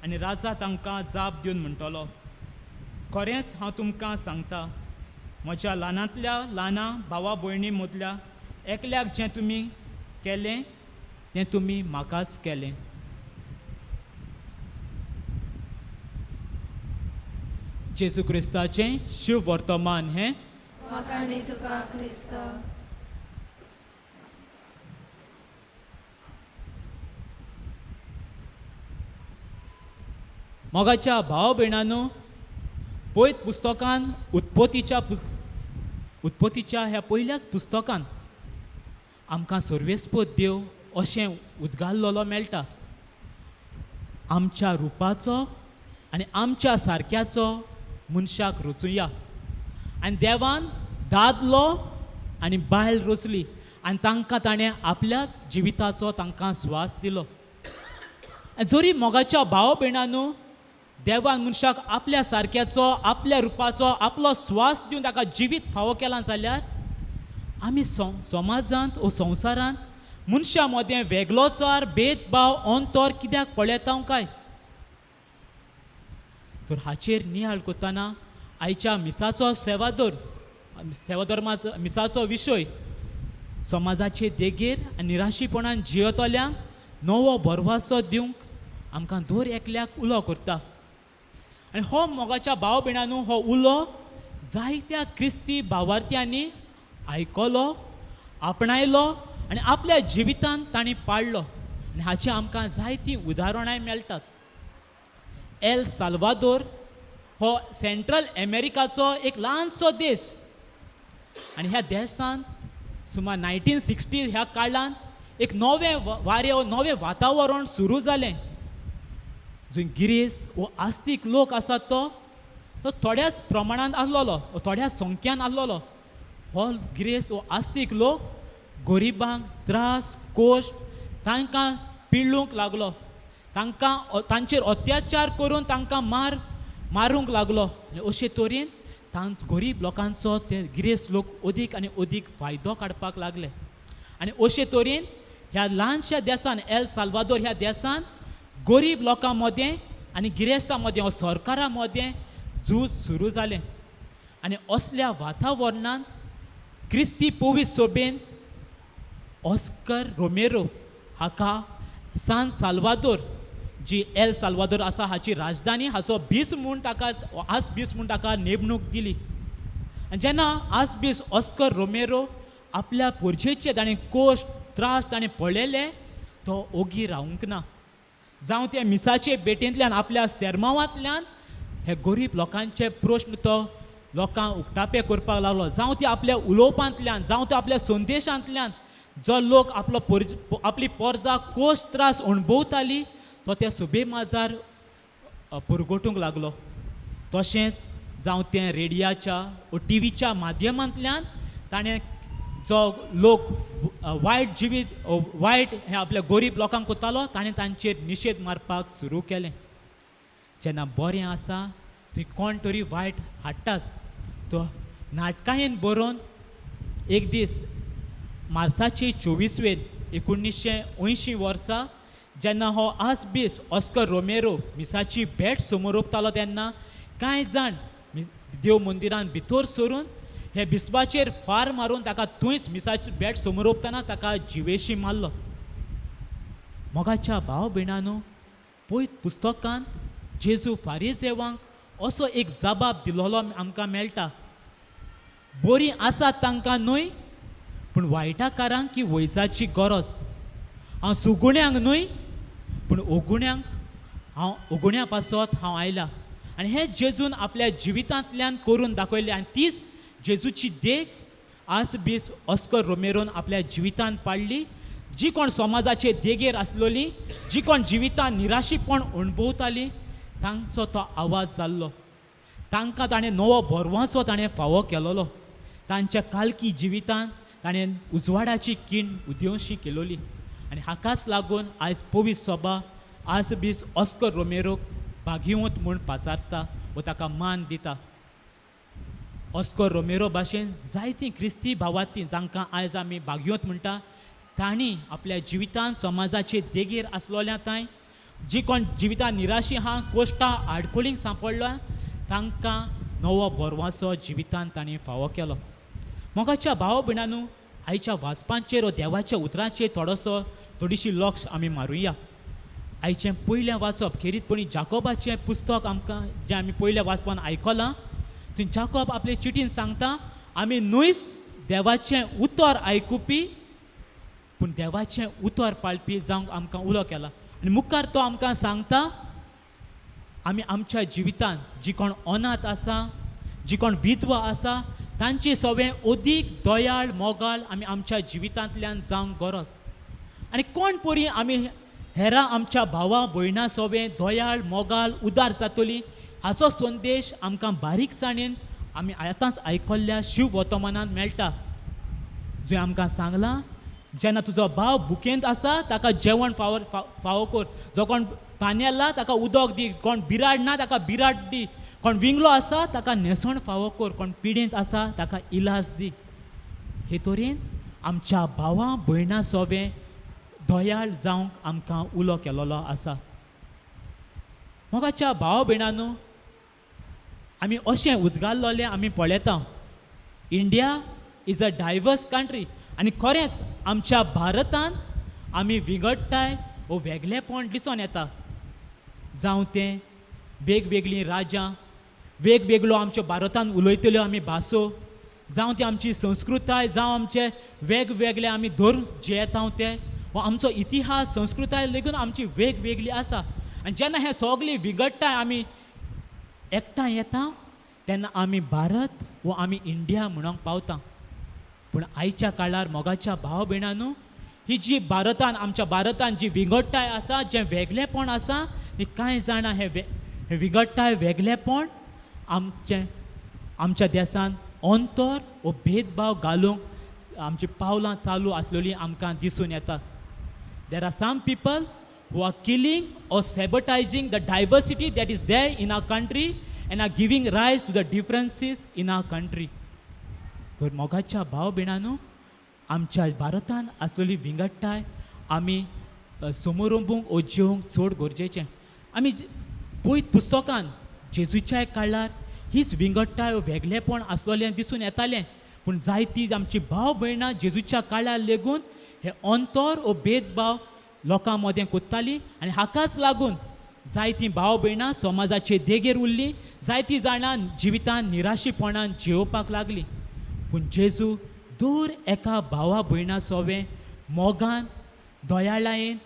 आनी राजा तांकां जाप दिवन म्हणटलो, खरेंच हांव तुमकां सांगता, म्हज्या ल्हानांतल्या ल्हाना भावा भयणी मदल्या एकल्याक जें तुमी केलें तें तुमी म्हाकाच केलें. जेजू क्रिस्ताचें शुभ वर्तमान हें. वाखाणी तुका क्रिस्त. मोगाच्या भाव भयणांनो, पयत पुस्तकान उत्पत्तीच्या उत्पत्तीच्या ह्या पयल्याच पुस्तकान आमकां सर्वेस्पद देव अशें उद्गारलेलो मेळटा. आमच्या रुपाचो आनी आमच्या सारक्याचो मनशाक रचुया. आनी देवान दादलो आनी बायल रचली आनी तांकां ताणें आपल्याच जिविताचो तांकां स्वास दिलो. आनी जरी मोगाच्या भाव भयणांनो, देवान मनशाक आपल्या सारक्याचो आपल्या रुपाचो आपलो स्वास दिवन ताका जिवीत फावो केलां जाल्यार आमी समाजांत वो संवसारांत मनशां मदें वेगळोचार भेदभाव अंतर कित्याक पळयता काय? तर हाचेर नियाळ करतना आयच्या मिसाचो सेवादर सेवाधर्माचो मिसाचो विशय समाजाचे देगेर आनी निराशीपणान जियेतल्यांक नवो भरवासो दिवंक आमकां दर एकल्याक उलो करता. आनी हो मोगाच्या भाव भयणांनो, हो उलो जायत्या क्रिस्ती भावार्थ्यांनी आयकलो, आपणायलो आनी आपल्या जिवितांत तांणी पाळ्ळो. आनी हाचीं आमकां जायतीं उदाहरणांय मेळटात. एल साल्वादोर हो सेंट्रल अमेरिकाचो एक ल्हानसो देश आनी ह्या देशांत सुमार 1960 ह्या काळांत एक नवें वारें वा नवें वातावरण सुरू जालें. जंय गिरेस्त वो आस्तीक लोक आसात तो थोड्याच प्रमाणांत आसलेलो, थोड्या संख्यान आसलेलो. हो गिरेस्त वो आस्तीक लोक गरिबांक त्रास कोश्ट तांकां पिळूंक लागलो, तांकां तांचेर अत्याचार करून तांकां मारूंक लागलो. आनी अशे तरेन गरीब लोकांचो ते गिरेस्त लोक अदीक आनी अदीक फायदो काडपाक लागले. आनी अशे तरेन ह्या ल्हानश्या देसान एल साल्वादोर ह्या देसान गरीब लोकां मदें आनी गिरेस्तां मदें वा सरकारा मदें झूज सुरू जालें. आनी असल्या वातावरणांत क्रिस्ती पवित्र सोबेन ऑस्कर रोमेरो हाका सान साल्वादोर जी एल साल्वादोर आसा हाची राजधानी हाचो बीस म्हूण ताका आस बीस म्हूण ताका नेमणूक दिली. आनी जेन्ना आस बीस ऑस्कर रोमेरो आपल्या पुरजेचे ताणें कोश्ट त्रास ताणें पळयले तो ओगी रावूंक ना. जावं ते मिसाचे भेटेंतल्यान आपल्या सेर्मांवांतल्यान हे गरीब लोकांचे प्रश्न तो लोकांक उक्तापे करपाक लागलो, जावं ते आपल्या उलोवपांतल्यान, जावं ते आपल्या संदेशांतल्यान जो लोक आपलो पोरज आपली पोरजा कोश त्रास अणभवताली तो त्या सुबे माजार पुरगोटूंक लागलो. तशेंच जावं तें रेडियाच्या वो टिवीच्या माध्यमांतल्यान ताणें जो लोक वायट जिवीत वायट हें आपल्या गरीब लोकांक करतालो ताणें तांचेर निशेध मारपाक सुरू केलें. जेन्ना बरें आसा थंय कोण तरी वायट हाडटाच. तो नाटकायेन बरोवन एक दीस मार्साचे 24वेन 1980 वर्सा जेन्ना हो आसबीस ऑस्कर रोमेरो मिसाची भेट समोर तेन्ना कांय जाण देव मंदिरान भितर सरून हे बिस्पाचेर फार मारून ताका थंयच मिसाची भेट समोर ताका जिवेशी मारलो. मोगाच्या भाव भयणानो, पयर पुस्तकांत जेजू फारीजेवांक असो एक जबाब दिलोलो आमकां मेळटा. बरीं आसात तांकां न्हय पूण वायटाकारांक की वैजाची गरज. हांव सुगुण्यांक न्हय पूण ओगुण्यांक हांव ओगुण्या पासत हांव आयला. आनी हें जेजून आपल्या जिवितांतल्यान करून दाखयलें आनी तीच जेजूची देख आज बीस ऑस्कर रोमेरोन आपल्या जिवितांत पाडली. जी कोण समाजाचे देगेर आसलोली, जी कोण जिवितांत निराशीपण अणभवताली तांचो तो आवाज जाल्लो. तांकां ताणें नवो भरवंसो ताणें फावो केलोलो. तांच्या कालकी जिवितांत ताणें उजवाडाची किण उदेवशी केलोली. आनी हाकाच लागून आयज पवित्र सभा आज बीस ऑस्कर रोमेरोक भागीवंत म्हूण पाचारता वो ताका मान दिता. ऑस्कर रोमेरो भाशेन जायतीं क्रिस्ती भावाती जांकां आयज आमी भागीवंत म्हणटा तांणी आपल्या जिवितांत समाजाचे देगेर आसलोल्या तांय जी कोण जिवितांत निराशी आहा कोश्टां आडखळींक सांपडल्या तांकां नवो भरवंसो जिवितांत तांणी फावो केलो. मोगाच्या भाव भयणानू, आयच्या वाचपांचेर वो देवाच्या उतरांचेर थोडोसो थोडीशी लक्ष आमी मारुया. आयचें पयलें वाचप खेरीतपणी जाकोबाचें पुस्तक आमकां जें आमी पयल्या वाचपान आयकलां थंय जाकोब आपले चिटीन सांगता आमी न्हयच देवाचें उतर आयकुपी पूण देवाचें उतर पाळपी जावंक आमकां उलो केला. आनी मुखार तो आमकां सांगता आमी आमच्या जिवितांत जी कोण अनाथ आसा, जी कोण विधवा आसा तांचे सगळें अदीक दयाळ मोगाळ आमी आमच्या जिवितांतल्यान जावंक गरज. आनी कोण परी आमी हेरां आमच्या भावा भयणां सोबें दयाळ मोगाळ उदार जातली हाचो संदेश आमकां बारीकसाणेन आमी आतांच आयकल्ल्या शिव वर्तमानांत मेळटा. जंय आमकां सांगलां जेन्ना तुजो भाव भुकेंत आसा ताका जेवण फावो फावो कर, जो कोण तानेला ताका उदक दी, कोण बिराड ना ताका बिराड दी, कोण विंगलो आसा ताका न्हेसण फावो कर, कोण पिडेंत आसा ताका इलाज दी. हे तरेन आमच्या भावा भयणां सोबें दयाळ जावंक आमकां उलो केलोलो आसा. मोगाच्या भाव भयणांनो, आमी अशें उदगारलोलें आमी पळयता India is a diverse country. आनी खरेंच आमच्या भारतांत आमी विंगडटाय वो वेगळेपण दिसून येता. जावं तें वेगवेगळीं राज्यां, वेगवेगळ्यो आमच्या भारतांत उलयतल्यो आमी भासो, जावं ती आमची संस्कृताय, जावं आमचे वेगवेगळे आमी धर्म जियेता ते, वा आमचो इतिहास संस्कृताय लेगून आमची वेगवेगळी आसा. आनी जेन्ना हें सगळें विंगडटाय आमी एकठांय येता तेन्ना आमी भारत वो आमी इंडिया म्हणूंक पावता. पूण आयच्या काळार मोगाच्या भाव भयणांनो, ही जी भारतान आमच्या भारतान जी विंगडटाय आसा, जें वेगळेपण आसा, ती कांय जाणां हें विंगडटाय वेगळेपण आमचें आमच्या देसान अंतर वो भेदभाव घालूंक आमची पावलां चालू आसलेली आमकां दिसून येता. There are some people who are killing or sabotaging the diversity that is there in our country and are giving rise to the differences in our country. तर मोगाच्या भाव भयणांनो, आमच्या भारतान आसलेली विंगडटाय आमी समोरंबूंक ओ जेवंक चड गरजेचें. आमी पयत पुस्तकान जेजूच्या काळार हीच विंगडटाय वेगळेपण आसलेलें दिसून येतालें, पूण जायती आमची भाव भयणां जेजूच्या काळार लेगून हे अंतर ओ भेदभाव लोकां मदें कोत्तालीं आनी हाकाच लागून जायतीं भाव भयणां समाजाचे देगेर उरलीं, जायतीं जाणां जिवितान निराशीपणान जियोवपाक लागलीं. पूण जेजू दर एका भावा भयणा सोवें मोगान दयाळायेन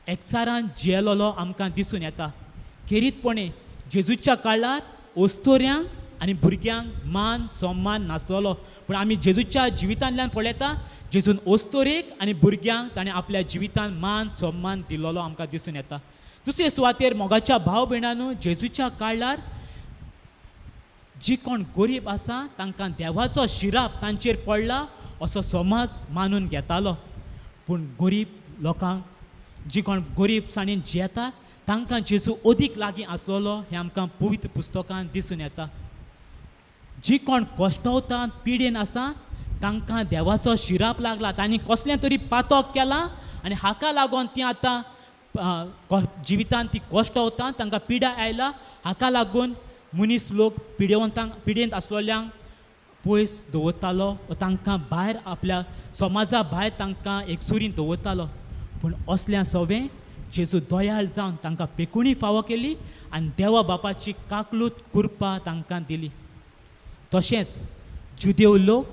एकचारान जियेलोलो आमकां दिसून येता. खेरीतपणे जेजूच्या काळार ओस्तोऱ्यांक आनी भुरग्यांक मान सन्मान नासलेलो, पूण आमी जेजूच्या जिवितांतल्यान पळयता जेजून ओस्तोरेक आनी भुरग्यांक ताणें आपल्या जिवितान मान सन्मान दिल्लो आमकां दिसून येता. दुसरे सुवातेर मोगाच्या भाव भयणांनो, जेजूच्या काळार जी कोण गरीब आसा तांकां देवाचो शिराप तांचेर पडला असो समाज मानून घेतालो, पूण गरीब लोकांक जी कोण गरीबसाणेन जियेता तांकां जेजू अदीक लागीं आसलेलो हें आमकां पवित्र पुस्तकान दिसून येता. जी कोण कश्टवता पिडेन आसा तांकां देवाचो शिराप लागला, तांणी कसलें तरी पातक केलां आनी हाका लागून तीं आतां जिवितान ती कश्टवता, तांकां पिडा आयला. हाका लागून मनीस लोक पिडेवंतांक पिडेंत आसलेल्यांक पयस दवरतालो वा तांकां भायर आपल्या समाजा भायर तांकां एकसुरीन दवरतालो. पूण असल्या सवें जेजू दयाळ जावन तांकां पेकुणी फावो केली आनी देवा बापाची काकलूत कृपा तांकां दिली. तशेंच जुदेव लोक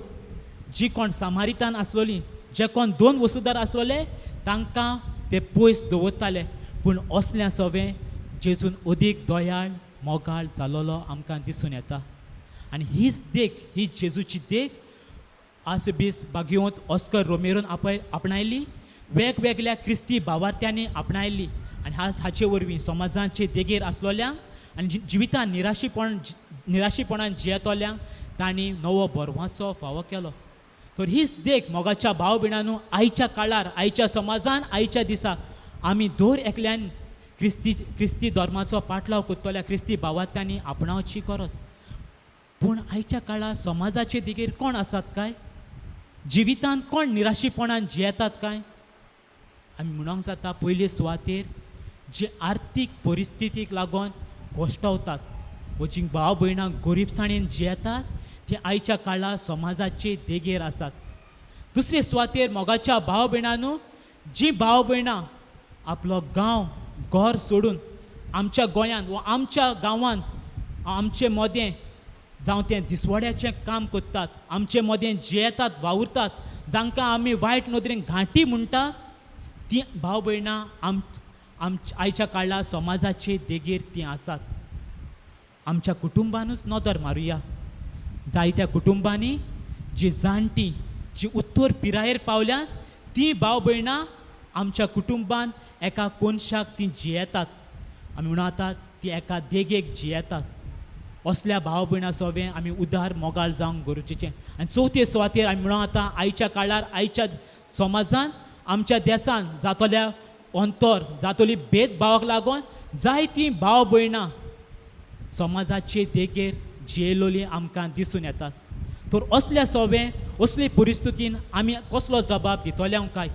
जी कोण सामारितान आसलोली, जे कोण दोन वसुदार आसलोले तांकां ते पयस दवरताले, पूण असल्या सवें जेजून अदीक दयाळ मोगाळ जालोलो आमकां दिसून येता. आनी हीच देख, ही जेजूची देख आसबीस बागिवंत ऑस्कर रोमेरोन आपणायली, वेगवेगळ्या क्रिस्ती भावार्थ्यांनी आपणायली आनी हाचे वरवीं समाजाचे देगेर आसलोल्यांक आनी जिवितान निराशीपणान जियेतल्यांक तांणी नवो बरवाचो फावो केलो. तर हीच देख मोगाच्या भाव भयणांनो, आयच्या काळार, आयच्या समाजान, आयच्या दिसा आमी दर एकल्यान क्रिस्ती धर्माचो पाटलाव करतल्या क्रिस्ती भावार्थ्यांनी आपणावची गरज. पूण आयच्या काळार समाजाचे देगेर कोण आसात काय? जिवितांत कोण निराशीपणान जियेतात काय? आमी म्हणोंक जाता पयले सुवातेर जी आर्थीक परिस्थितीक लागून कश्टवतात वो जी भाव भयणां गरिबसाणेन जियेतात ती आयच्या काळार समाजाचे देगेर आसात. दुसरे सुवातेर मोगाच्या भाव भयणांनो, जी भाव भयणां आपलो गांव घर सोडून आमच्या गोंयांत वा आमच्या गांवांत आमचे मदें जावं तें दिसवड्याचें काम करतात, आमचे मदें जियेतात, वावुरतात, जांकां आमी वायट नदरेन घांटी म्हणटात, तीं भाव भयणां आयच्या काळार समाजाचे देगेर तीं आसात. आमच्या कुटुंबानूच नदर मारुया, जायत्या कुटुंबांनी जी जाणटीं जी उत्तर पिरायेर पावल्यात तीं भाव भयणां आमच्या कुटुंबान एका कोनशाक तीं जियेतात. आमी म्हणून आतां ती एका देगेक जियेतात. असल्या भाव भयणां सोवें आमी उदार मोगाळ जावंक गरजेचें. आनी चवथे सुवातेर आमी म्हणून आतां आयच्या काळार आयच्या समाजान आमच्या देसान जातल्या अंतर जातली भेदभावाक लागून जायतीं भाव भयणां समाजाचे देगेर जियेलोली आमकां दिसून येतात. तर असल्या सोवें असले परिस्थितीन आमी कसलो जबाब दितले काय?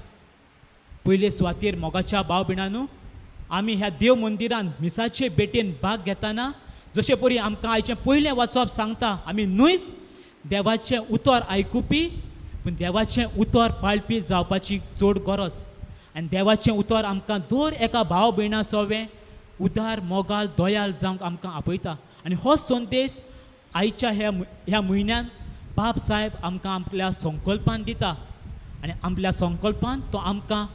पयले सुवातेर मोगाच्या भाव भयणांनो, आमी ह्या देव मंदिरान मिसाचे भेटेन भाग घेतना जशें परी आमकां आयचें पयलें वाचप सांगता, आमी न्हूच देवाचें उतर आयकुपी पूण देवाचें उतर पाळपी जावपाची चड गरज. आनी देवाचें उतर आमकां दर एका भाव भयणा सोवें उदार मोगाल दयाल जावंक आमकां आपयता. आनी हो संदेश आयच्या ह्या म्हयन्यान बाब साहेब आमकां आपल्या संकल्पान दिता आनी आपल्या संकल्पान तो आमकां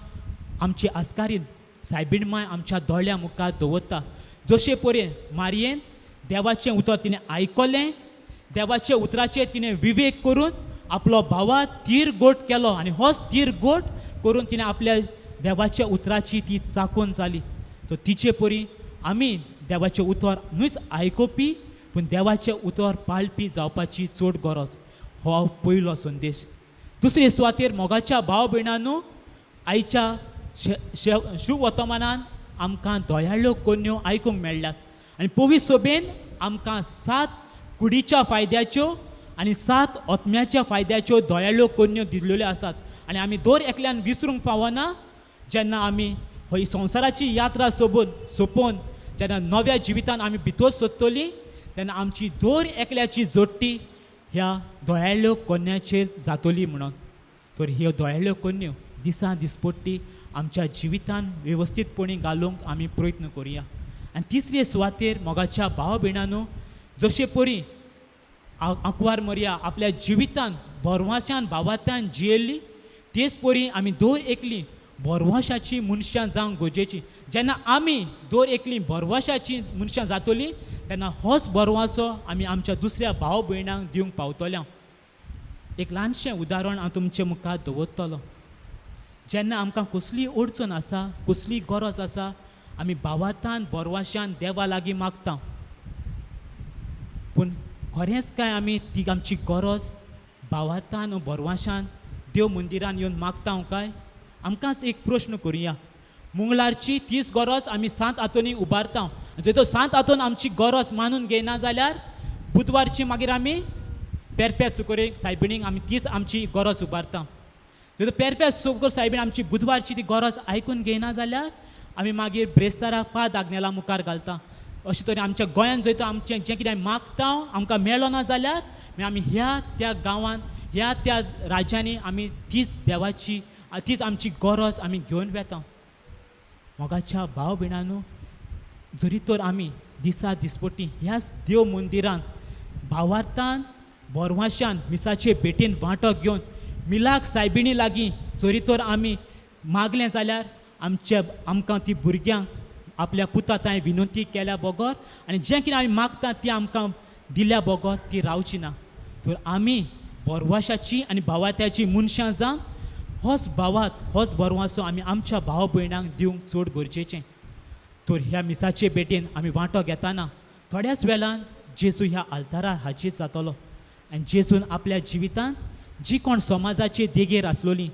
आमची आस्कारीन सायबीण माय आमच्या दोळ्या मुखार दवरता. जशे परेन मारयेन देवाचें उतर तिणें आयकलें, देवाच्या उतराचेर तिणें विवेक करून आपलो भावा तीर गोट केलो आनी होच तीर गोट करून तिणें आपल्या देवाच्या उतराची ती चाकोन जाली. तर तिचे परी आमी देवाचें उतर न्हूच आयकुपी पूण देवाचें उतर पाळपी जावपाची चड गरज. हो पयलो संदेश. दुसरे सुवातेर मोगाच्या भाव भयणांनो, आयच्या शुवर्तमानान आमकां दयाळ्यो कोन्यो आयकूंक मेळ्ळ्यात आनी पवित्र सभेन आमकां 7 कुडीच्या फायद्याच्यो आनी सात आत्म्याच्या फायद्याच्यो दयाळ्यो कोन्यो दिल्ल्यो आसात. आनी आमी दर एकल्यान विसरूंक फावना, जेन्ना आमी ही संवसाराची यात्रा सोंपोवन जेन्ना नव्या जिवितान आमी भितर सोदतली तेन्ना आमची दर एकल्याची जोडटी ह्या दयाळ्यो कोन्याचेर जातली म्हणून. तर ह्यो दयाळ्यो कोन्यो दिसा दिसपट्टी आमच्या जिवितान वेवस्थीतपणी घालूंक आमी प्रयत्न करुया. आनी तिसरे सुवातेर मोगाच्या भाव भयणांनो, जशे परी आंकवार मरिया आपल्या जिवितान भरवाशान भावार्थान जियेल्ली, तेच परी आमी दर एकली भरवंशाची मनशां जावंक गरजेची. जेन्ना आमी दर एकली भरवंशाची मनशां जातली तेन्ना होच भरवंसो आमी आमच्या दुसऱ्या भाव भयणांक दिवंक पावतले. एक ल्हानशें उदाहरण हांव तुमचे मुखार दवरतलो. जेन्ना आमकां कसली अडचण आसा, कसली गरज आसा, आमी भावार्थान भरवंशान देवा लागीं मागता, पूण खरेंच काय आमी ती आमची गरज भावार्थान भरवंशान देव मंदिरान येवन मागता काय? आमकांच एक प्रश्न करुया. मंगळारची तीच गरज आमी सांत आंतोनी उबारता, जर तो सांत आंतोन आमची गरज मानून घेयना जाल्यार बुधवारची मागीर आमी पेरप्या सुकोरेक सायबिणीक आमी तीच आमची गरज उबारता. जर पेरप्या सुकोर सायबीण आमची बुधवारची ती गरज आयकून घेयना जाल्यार आमी मागीर ब्रेस्ताराक पाद आग्नेला मुखार घालता. अशें तरेन आमच्या गोंयांत जंय तो आमचें जें कितें आमी मागता आमकां मेळना ना जाल्यार मागीर आमी ह्या त्या गांवांत ह्या त्या राज्यांनी आमी तीच देवाची तीच आमची गरज आमी घेवन वेता. मोगाच्या भाव भयणांनो, जरी तर आमी दिसा दिसपट्टी ह्याच देव मंदिरांत भावार्थान भरवाशान मिसाचे भेटीन वांटो घेवन मिलाक सायबिणी लागीं जरी तर आमी मागलें जाल्यार आमच्या आमकां ती भुरग्यांक आपल्या पुता तांय विनंती केल्या बगर आनी जें कितें आमी मागता ती आमकां दिल्या बगर ती रावची ना. तर आमी भरवाशाची आनी भावात्याची मनशां जावन होच भावात होच भरवासो आमी आमच्या भाव भयणांक दिवंक चड गरजेचें. तर ह्या मिसाचे भेटेन आमी वांटो घेताना थोड्याच वेळान जेजू ह्या आल्तारार हाजीर जातलो आनी जेजून आपल्या जिवितांत जी कोण समाजाचे देगेर आसलोली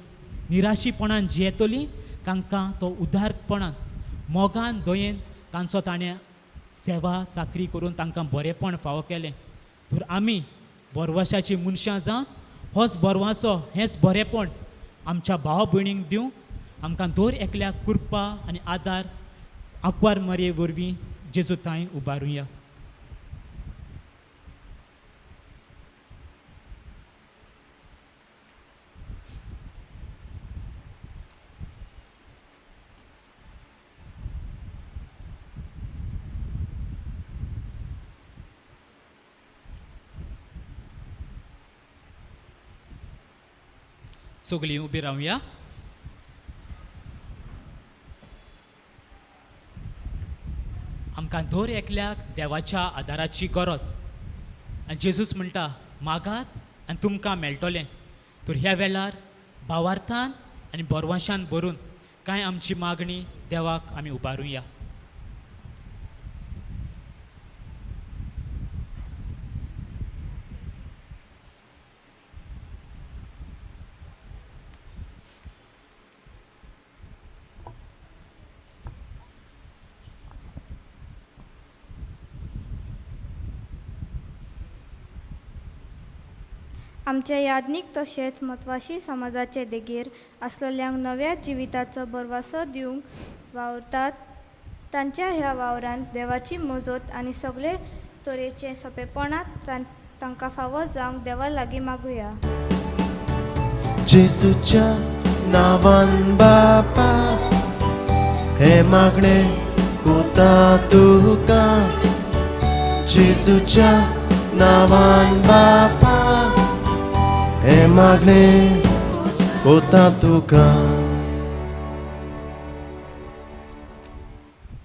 निराशीपणान जियेतली तांकां तो उदारपणान मोगान दयेन तांचो ताणें सेवा चाकरी करून तांकां बरेंपण फावो केलें. तर आमी भरवशाची मनशां जावन होच भरवासो हेंच बरेंपण आमच्या भाव भयणींक दिवंक आमकां दर एकल्याक कृपा आनी आदार आंकवार मरये वरवीं जेजू तांय उबारुया. सगळीं उबी रावया. आमकां दर एकल्याक देवाच्या आदाराची गरज आनी जेजूस म्हणटा मागात आनी तुमकां मेळटलें. तर ह्या वेळार भावार्थान आनी भरवंशान भरून कांय आमची मागणी देवाक आमी उबारुया. आमच्या याज्ञीक तशेंच म्हत्वाशी समाजाचे देगेर आसलेल्यांक नव्या जिविताचो भरवंसो दिवंक वावुरतात. तांच्या ह्या वावरांत देवाची मजत आनी सगळे तरेचे सोंपेपणांत तांकां फावो जावंक देवा लागीं मागुया. जेजूच्या नांवान बापा हे मागणें कोता तुका, जेजूच्या नांवान बापा हे मागणें कोता तुका.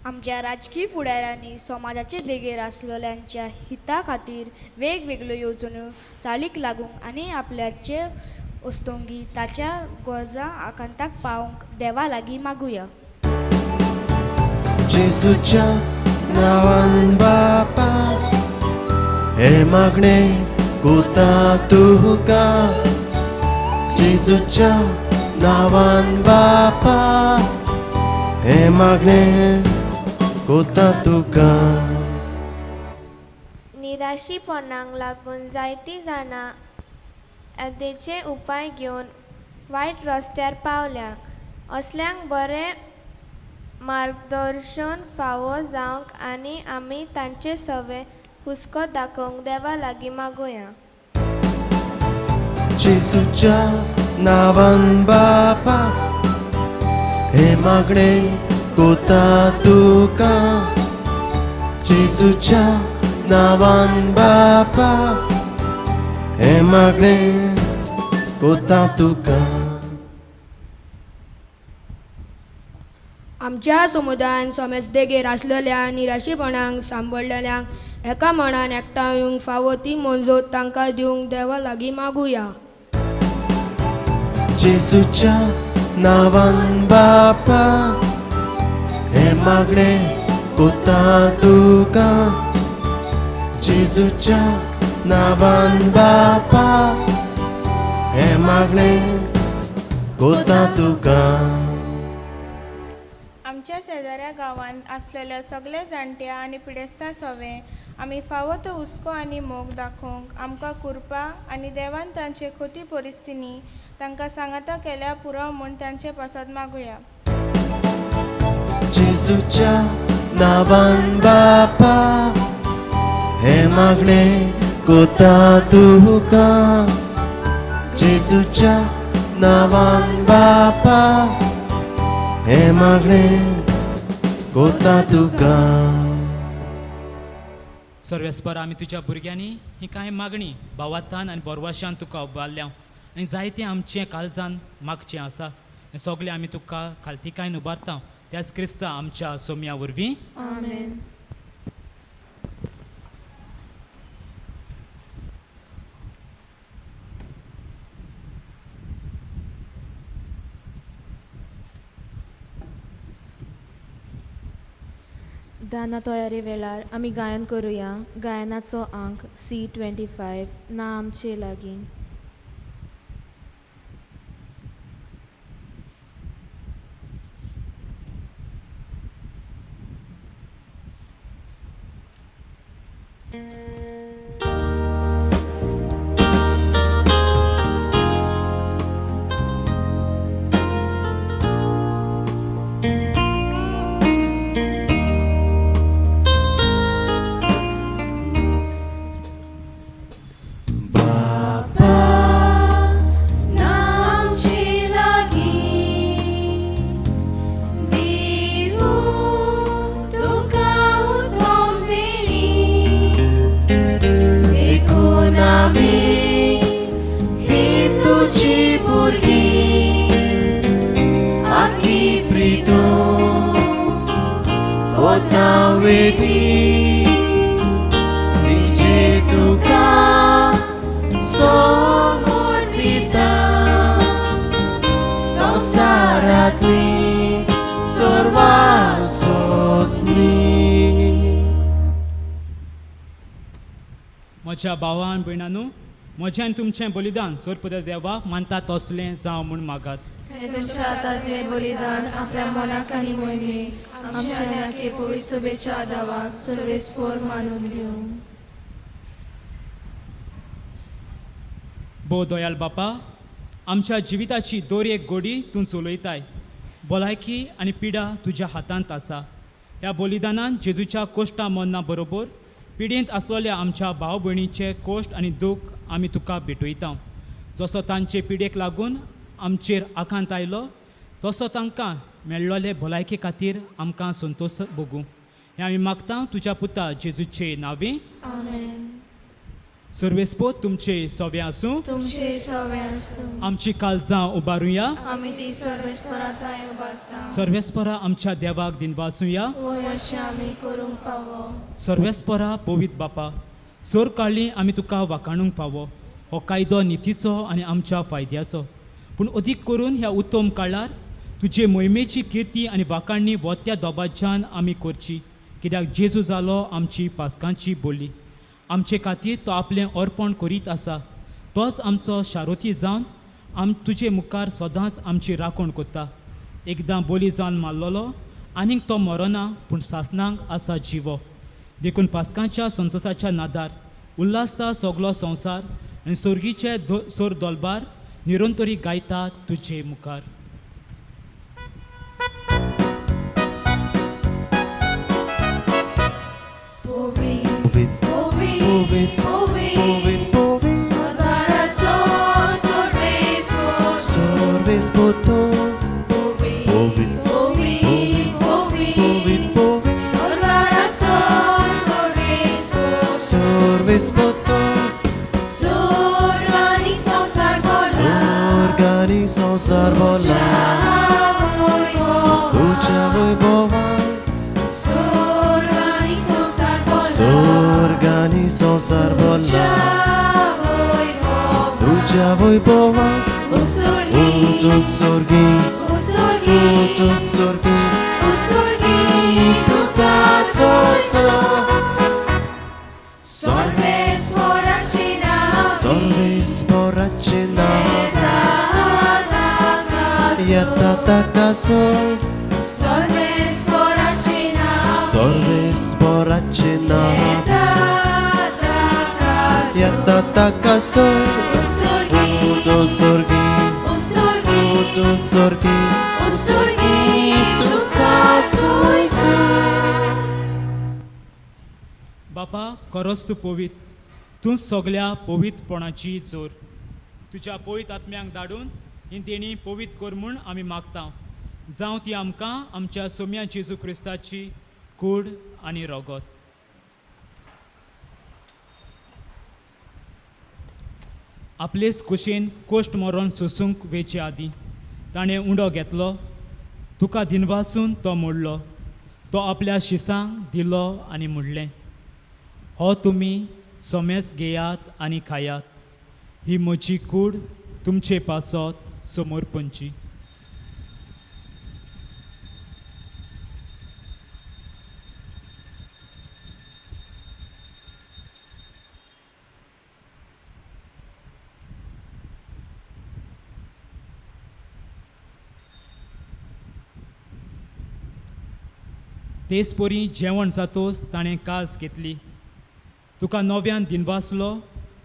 आमच्या राजकीय फुडाऱ्यांनी समाजाचे देगेर आसलेल्यांच्या हिता खातीर वेगवेगळ्यो येवजण्यो चालीक लागूंक आनी आपल्याचे वस्तोंगी ताच्या गरजां आकांताक पावोवंक देवा लागीं मागुया. जेजूच्या नांवान बापा हे मागणें कोता तुका, जेजूच्या नांवान बापा हे मागणें कोता तुका. निराशीपणाक लागून जायतीं जाणां यादेचे उपाय घेवन वायट रस्त्यार पावल्या. असल्यांक बरें मार्गदर्शन फावो जावंक आनी आमी तांचे सवे हुस्को दाखोवंक देवा लागीं मागुया. जेजूच्या नांवान बापा हे मागणें कोता तुका, जेजूच्या नांवान बापा हे मागणें कोता तुका. आमच्या समुदायान समेज देगेर आसलेल्या निराशेपणाक सांबळलेल्यांक एका मनान एकठांय येवंक फावो ती मंजूर तांकां दिवंक देवा लागीं मागुया. जेजूच्या नांवान बापा हे मागणें कोता तुका, जेजूच्या नांवान बापा हे मागणें कोता तुका. आमच्या शेजाऱ्या गांवांत आसलेल्या सगल्या जाणट्या आनी पिडेस्तां सवें आमी फावो तो हुस्को आनी मोग दाखोवंक आमकां कुरपा आनी देवान तांचे खोती परिस्थिती तांकां सांगाता केल्या पुरो म्हूण तांचे पासत मागुया. जेजूच्या नांवान बापा हे मागणें कोता तुका, जेजूच्या नांवान बापा हे मागणें कोता तुका. सर्वेस्पर आमी तुज्या भुरग्यांनी ही कांय मागणी भावार्थान आनी बोरवाशान तुका उबारल्या आनी जायतें आमचें काळजान मागचें आसा, हें सगळें आमी तुका खालतीकायन उबारता त्याच क्रिस्ता आमच्या सोम्या वरवीं. आमेन. दाना तयारी वेळार आमी गायन करुया. गायनाचो आंक C25 ना आमचे लागीं. म्हज्या भावान भयणानू म्हजें आनी तुमचें बलिदान सोरपद देवा मानता तसलें जावं म्हूण मागात. तुमच्या हातांतलें बलिदान आपल्या मनाक आनी मोहिमेक आमच्या नाके पवित्र शुभेच्छा दावा सर्वेस्पोर मानून घेवं. भोव दयाल बापा, आमच्या जिविताची दोरी एक गोडी तूं चलयताय. भलायकी आनी पिडा तुज्या हातांत आसा. ह्या बलिदानान जेजूच्या कोश्टा मरना बरोबर पिडेंत आसलेल्या आमच्या भाव भयणीचे कोश्ट आनी दूख आमी तुका भेटयता. जसो तांचे पिडेक लागून आमचेर आकांत आयलो तसो तांकां मेळ्ळोले भलायके खातीर आमकां संतोश भोगूं. हें आमी मागता तुज्या पुता जेजूचे नांवे. आमेन. सर्वेस्पोत तुमचे सवे आसूं. तुमचे सवे आसूं. आमची काळजां उबारुया. आमी ती सर्वेस्परांतल्यान उबारता. सर्वेस्परा आमच्या देवाक दिनवासुया. वय अशें आमी करूंक फावो. सर्वेस्परा पवित्र बापा, सोर काडली आमी तुका वाखाणूंक फावो. हो कायदो नितीचो आनी आमच्या फायद्याचो, पूण अदीक करून ह्या उत्तम काळार तुजे मोहिमेची किर्ती आनी वाखाणणी वत्या दोबाच्यान आमी करची. कित्याक जेजू जालो आमची पासकांची बोली. आमचे खातीर तो आपलें अर्पण करीत आसा. तोच आमचो शारोती जावन आम तुजे मुखार सदांच आमची राखण करता. एकदां बोली जावन मारलेलो आनीक तो मरना, पूण सासणाक आसा जिवो. देखून पासकांच्या संतोसाच्या नादार उल्हासता सगलो संवसार आनी सोर्गीचे सोर दोलबार निरंतरी गायता तुजे मुखार. संसार बोला तुझ्या वैभवान स्वर्गानी संसार बोला तुझ्या वैभवान उंच स्वर्गी उंच स्वर्गी तुका सर्वेस्पोराचे नांव येता ताका सोड सर्वेस्पोराचें नांव येता ताका सोड उंच स्वर्गी उंच स्वर्गी तुका बापा खरोच तूं पवित्र, तूं सगल्या पवित्रपणाची जोर. तुज्या पवित्र आत्म्यांक धाडून ही देणी पवित्र कर म्हूण आमी मागता. जावं ती आमकां आमच्या सोम्या जेजू क्रिस्ताची कूड आनी रगत. आपलेच कुशीन कोश्ट मरोन सोसूंक वेचे आदीं ताणें उंडो घेतलो, तुका दिनवासून तो मोडलो, तो आपल्या शिसांक दिलो आनी म्हणलें, हो तुमी सोमेस घेयात आनी खायात, ही म्हजी कूड तुमचे पासत समर्पणची. तेच परी जेवण जातोच ताणें कास घेतली, तुका नव्यान दिनवासलो,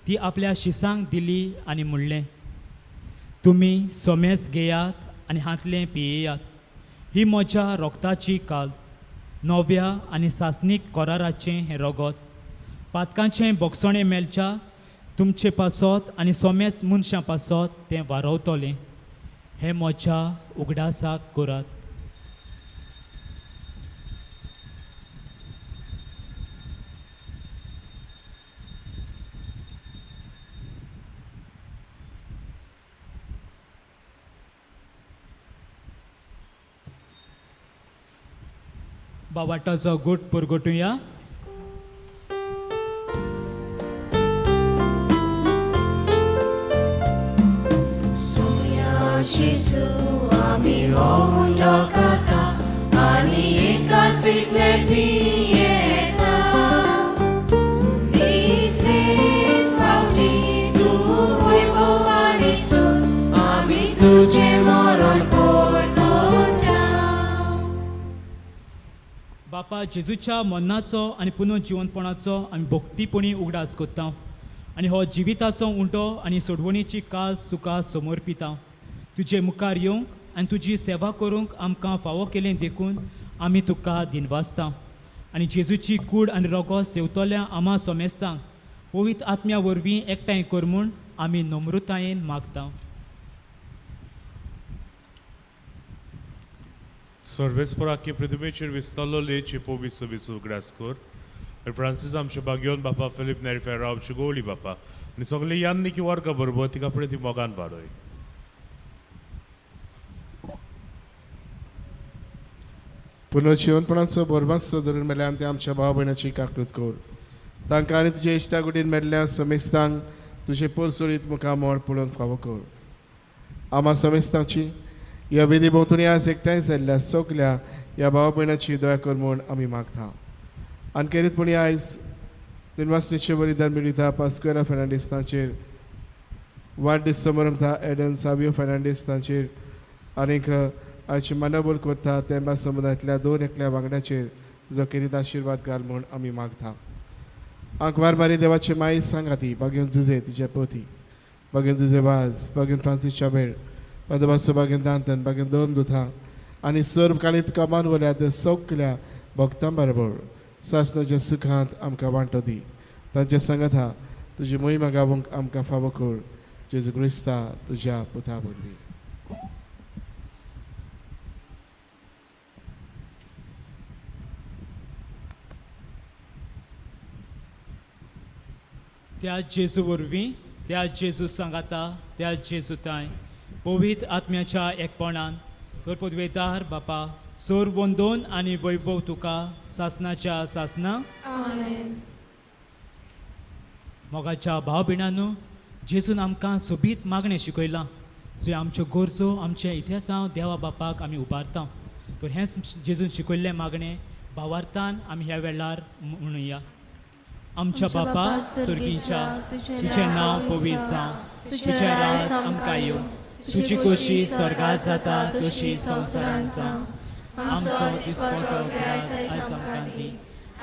ती आपल्या शिसांक दिली आनी म्हणलें, तुमी सोमेस घेयात आनी हांतलें पियेयात, ही म्हज्या रोगताची काल्स, नव्या आनी सासणीक कराराचें हें रगत, पातकांचें बोगसणें मेळच्या तुमचे पासत आनी सोमेस मनशां पासत तें वारवतलें. हें म्हज्या उगडासाक करात. बाबाटाचो गुट पुरगटुया. सोम्या जेजू आमी हो उंडो खाता आनी एकाच पियेता. तितलेच फावटी तूं वैभवान सून आमी तुजें मरण परगटा. बापा जेजूच्या मरणाचो आनी पुनर्जिवनपणाचो आमी भक्तीपणी उगडास करता आनी हो जिविताचो उंटो आनी सोडवणीची काज तुका समर्पिता. तुजे मुखार येवंक आनी तुजी सेवा करूंक आमकां फावो केलें देखून आमी तुका दिनवासता. आनी जेजूची कूड आनी रगत सेवतल्या आमा सोमेस्तांक पवित्र आत्म्या वरवीं एकठांय कर म्हूण आमी नम्रतायेन मागता. सर्वेस्पराक पृथ्वीचेर विस्तारलेली पवित्र सभेचो उगडास कर. फ्रांसीस आमचे बागयोन बापा, फिलीप नेरी फेरा आमचे गोवली बापा आनी सगळे यान्निकी वर्गा बरोबर तिका पळय ती मोगान वाडय. पुनर्जिवनपणाचो बोरबासो धरून मेल्यान ते आमच्या भाव भयणाची काकृत कर. तांकां आनी तुजे इश्टा कुटीन मेल्ल्या समेस्तांक तुजें परसोळीत मुखामळ पळोवंक फावो कर. आमा समेस्तांची ह्या वेदी भोंवतणी आज एकठांय जाल्ल्या सगल्या ह्या भाव भयणाची दया कर म्हूण आमी मागता. आनी खेरीतपणी आयज दिनवासणीचे बलिदान मिळयता पास्कुएला फेर्नांडीस तांचेर, वाडदीस समारंभ एडन सावियो फेर्नांडीस तांचेर, आनीक आयची मांडावळ करता तेंबा समुदायांतल्या दोन एकल्या वांगड्याचेर तुजो खेरीत आशिर्वाद घाल म्हूण आमी मागता. आंकवार मारी देवाचे माई सांगाती बागेन जुजे तिच्या पोती बागेन जुजे वाज बागेन फ्रांसीस चाबेर पदवासो बागेन दांतन बागेन दोन दुथा आनी सर्व काळी तुका मानवल्या त्या सगल्या भक्तां बरोबर सासनाच्या सुखांत आमकां वांटो दी. तांच्या सांगाता तुजी मोहिमा गावंक आमकां फावो कर जेजू क्रिस्ता तुज्या पुता वरवीं. त्या जेजू वरवीं, त्या जेजू सांगाता, त्या जेजू तांय पवित्र आत्म्याच्या एकपणान तर पदवेदार बापा सोर वंदोन आनी वैभव तुका सासनाच्या सासना. आमेन. मोगाच्या भाव भयणांनो, जेजून आमकां सोबीत मागणें शिकयलां जंय आमच्यो गरजो आमचे इतिहासांव देवा बापाक आमी उबारता. तर हेंच जेजून शिकयल्लें मागणें भावार्थान आमी ह्या वेळार म्हणुया. आमच्या बापा स्वर्गीच्या, तुजें नांव पवित्र जावं, तुजें राज आमकां येवं, तुजी खोशी स्वर्गात जाता तशी संवसारांत जावं. आमचो दिसपटो ग्रास आयज आमकां दी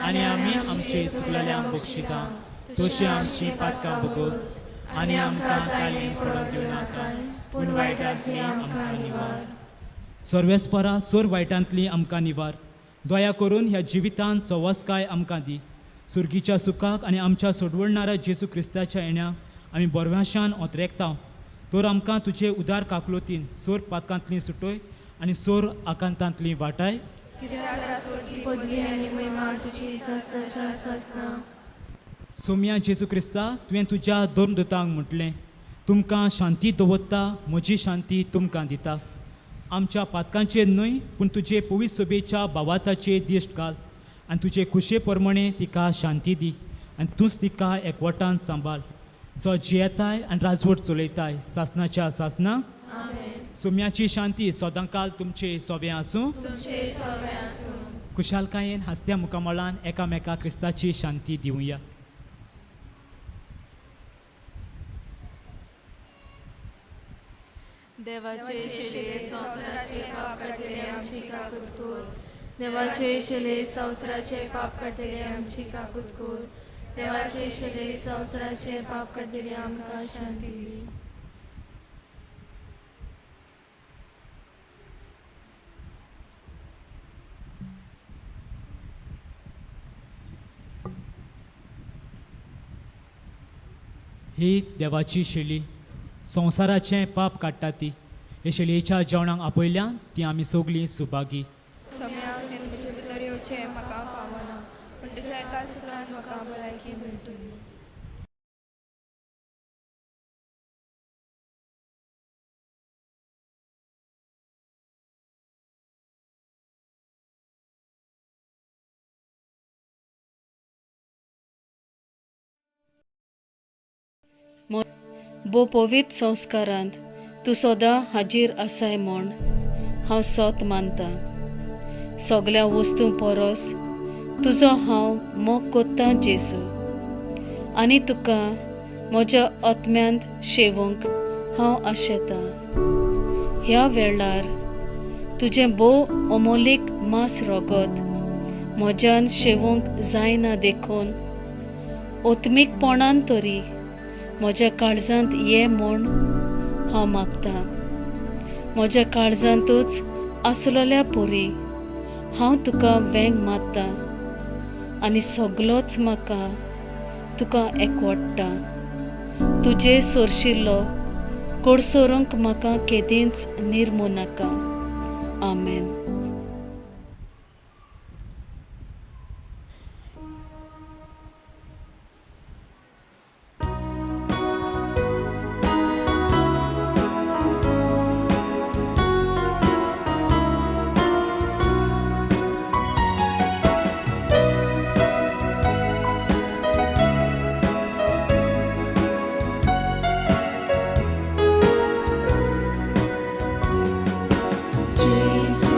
आनी आमी आमचे चुकलेल्यांक बक्षिता तशी आमची पातकां भोगोस आनी आमकां तालीम पडोवन दिवं नाका पूण वायटांतली आमकां निवार. सर्वेस्परा सोर वायटांतली आमकां निवार. दया करून ह्या जिवितांत सवसकाय आमकां दी. सुर्गीच्या सुखाक आनी आमच्या सोडवणणाऱ्या जेजू क्रिस्ताच्या येण्या आमी बरव्याशान ओतरेकता. तर आमकां तुजे उदार काकलोतीन सोर पातकांतली सुटय आनी सोर आकांतांतली वाटाय. सोम्या जेजू क्रिस्ता, तुवें तुज्या धर्मदूतांक म्हटलें, तुमकां शांती दवरता, म्हजी शांती तुमकां दिता. आमच्या पातकांचेर न्हय पूण तुजे पवित्र सभेच्या भावाताचेर दिश्ट घाल आनी तुजे खुशे प्रमाणे तिका शांती दी आनी तूंच तिका एकवटान सांबाळ, जो जियेताय आनी राजवट चलयताय सासनाच्या सासना. सोम्याची शांती सदांकाल तुमचे सोबें आसूं. खुशालकायेन हांसत्या मुखामळान एकामेका क्रिस्ताची शांती दिवया. देवाचे शिले संवसाराचे पाप काडटले आमची काकूत कर. देवाचे शिले संवसाराचे पाप काडटले आमची काकूत कर. देवाचे शिले संवसाराचे पाप काडटले आमकां शांती दी. ही देवाची शेली संवसाराचें पाप काडटा ती. हे शेलयेच्या जेवणाक आपयल्यान ती आमी सगलीं सुभागी. सोम्या, तुजे भितर येवचें म्हाका फावना, पूण तुज्या एका सुत्रान म्हाका भलायकी मेळटली. भोव पवित्र संस्कारांत तूं सदां हाजीर आसाय म्हूण हांव सोत मानता. सगल्या वस्तूं परस तुजो हांव मोग कोत्तां जेजू, आनी तुका म्हज्या आत्म्यांत शेवूंक हांव आशेतां. ह्या वेळार तुजें भोव अमोलीक मांस रगत म्हज्यान शेवूंक जायना देखून आत्मीकपणान तरी म्हज्या काळजांत ये म्हूण हांव मागतां. म्हज्या काळजांतूच आसलेल्या पुरी हांव तुका वेंग मारता आनी सगलोच म्हाका तुका एकवडटा. तुजे सोरशिल्लो कोडसोरूंक म्हाका केदींच निर्मू नाका. आमेन. Jesu,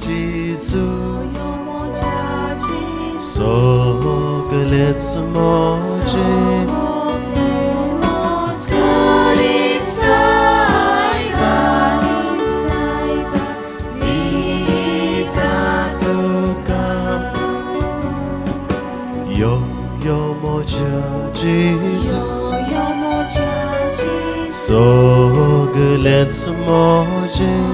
जेजू सगलेंच म्हजें दिता तुका यो यो म्हज्या जेजू सगलेंच म्हजें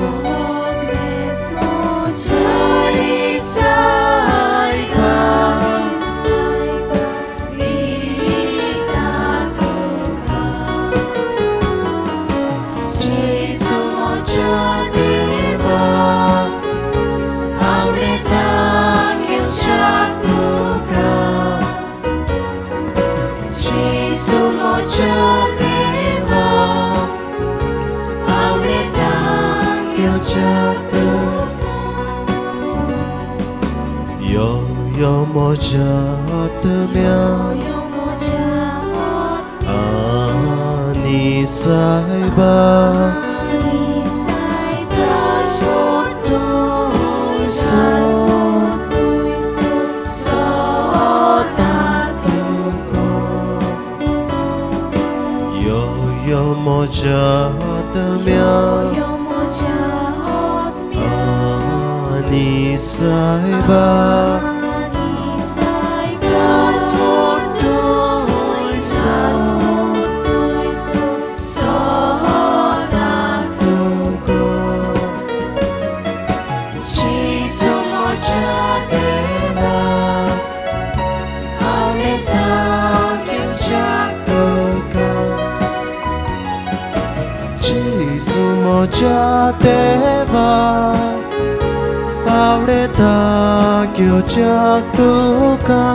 यो यो म्हज्या आत्म्या आनी सायबा यो यो म्हज्या आत्म्या आनी सायबा जेजू म्हज्या देवा आवडता घेवच्याक तुका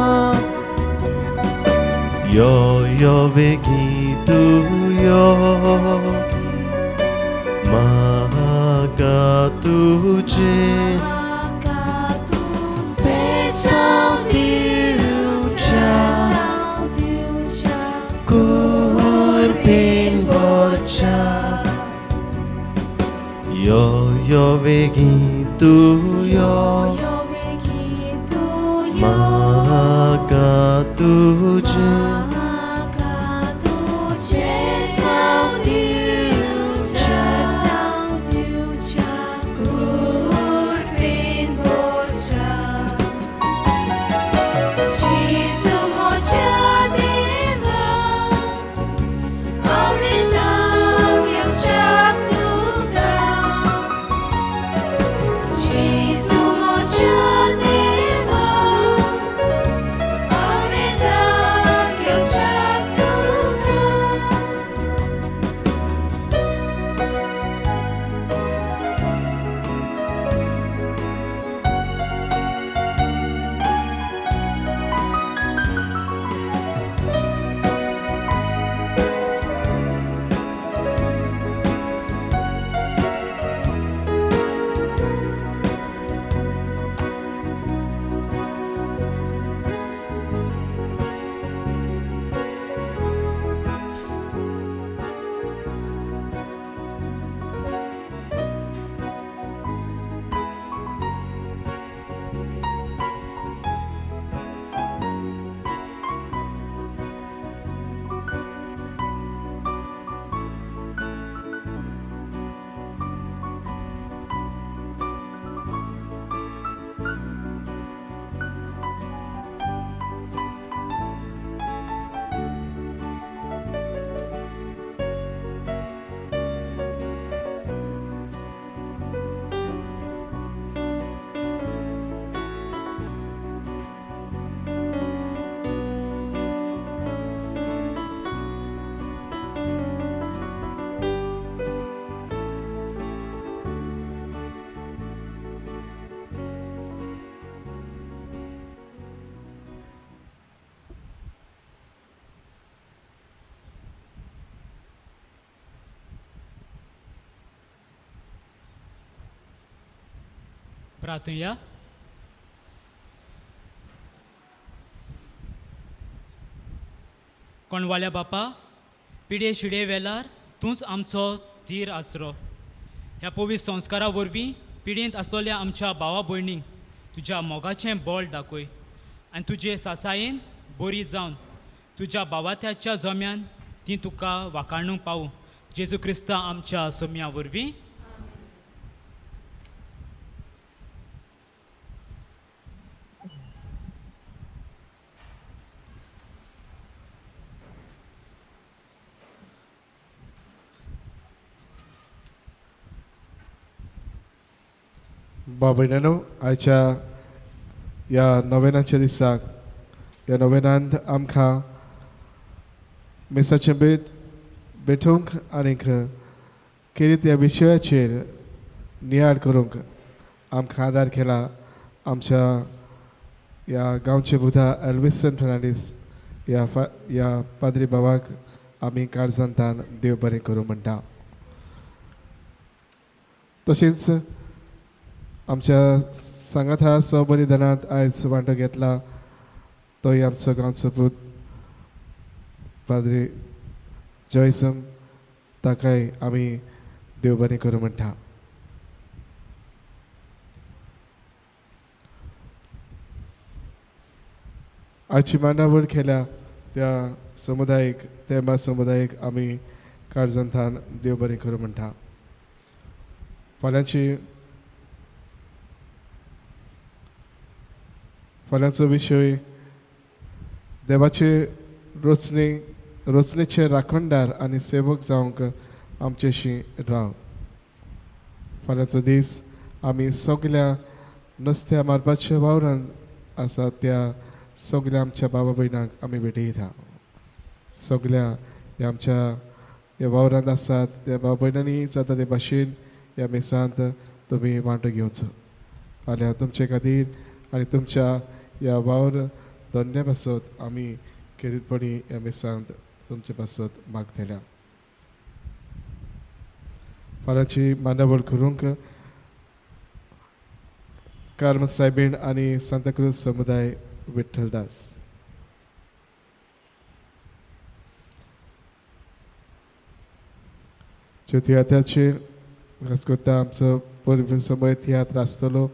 यो यो वेगीं तूं यो म्हाका तुजें कुर्बीन भरच्या यो यो वेगीं तूं यो म्हाका तुजें प्रार्थुया. कोणवाल्या बापा, पिडे शिडे वेलार तूंच आमचो धीर आसरो. ह्या पवित्र संस्कारा वरवीं पिडेंत आसलेल्या आमच्या भावा भयणींक तुज्या मोगाचें बळ दाखय आनी तुजे सासायेन बरी जावन तुज्या भावात्याच्या जम्यान ती तुका वाखाणूंक पावूं. जेजू क्रिस्ता आमच्या सोम्या वरवीं. भाव भयणांनो, आयच्या ह्या नोवेनाच्या दिसाक ह्या नोवेनांत आमकां मिसाचें भेट भेटोवंक आनीक खेरीत ह्या विशयाचेर नियाळ करूंक आमकां आदार केला आमच्या ह्या गांवचे बुधा एल्विसन फर्नांडीस ह्या पाद्री बाबाक आमी काळजांतान देव बरें करूं म्हणटा. तशेंच आमच्या सांगाता स्वबलिदानांत आयज वांटो घेतला तोय आमचो गांवचो पूत पाद्री जॉयसन, ताकाय आमी देव बरें करूं म्हणटा. आजची मांडावळ केल्या त्या समुदायीक तेंबा समुदायीक आमी काळजांतान देव बरें करूं म्हणटा. फाल्यांचो विशय देवाचे रचनेचे राखणदार आनी सेवक जावंक आमचेशी राव. फाल्यांचो दीस आमी सगल्या नुस्त्या मारपाच्या वावरांत आसा त्या सगल्या आमच्या बाबा भयणांक आमी भेटयता. सगल्या ह्या आमच्या ह्या वावरांत आसात त्या बाबा भयणांनी जाता ते भाशेन ह्या मिसांत तुमी वांटो घेवचो. फाल्यां तुमचे खातीर आनी तुमच्या ह्या वावर धंद्या पासत आमी खेरीतपणी ह्या मिसांत तुमचे पासत मागतल्या. फाल्यांची मांडावळ करूंक कार्म सायबीण आनी सांताक्रूज समुदाय विठ्ठलदास. ज्यो तियात्राचेर खास करता आमचो पयलो समय तियात्र आसतलो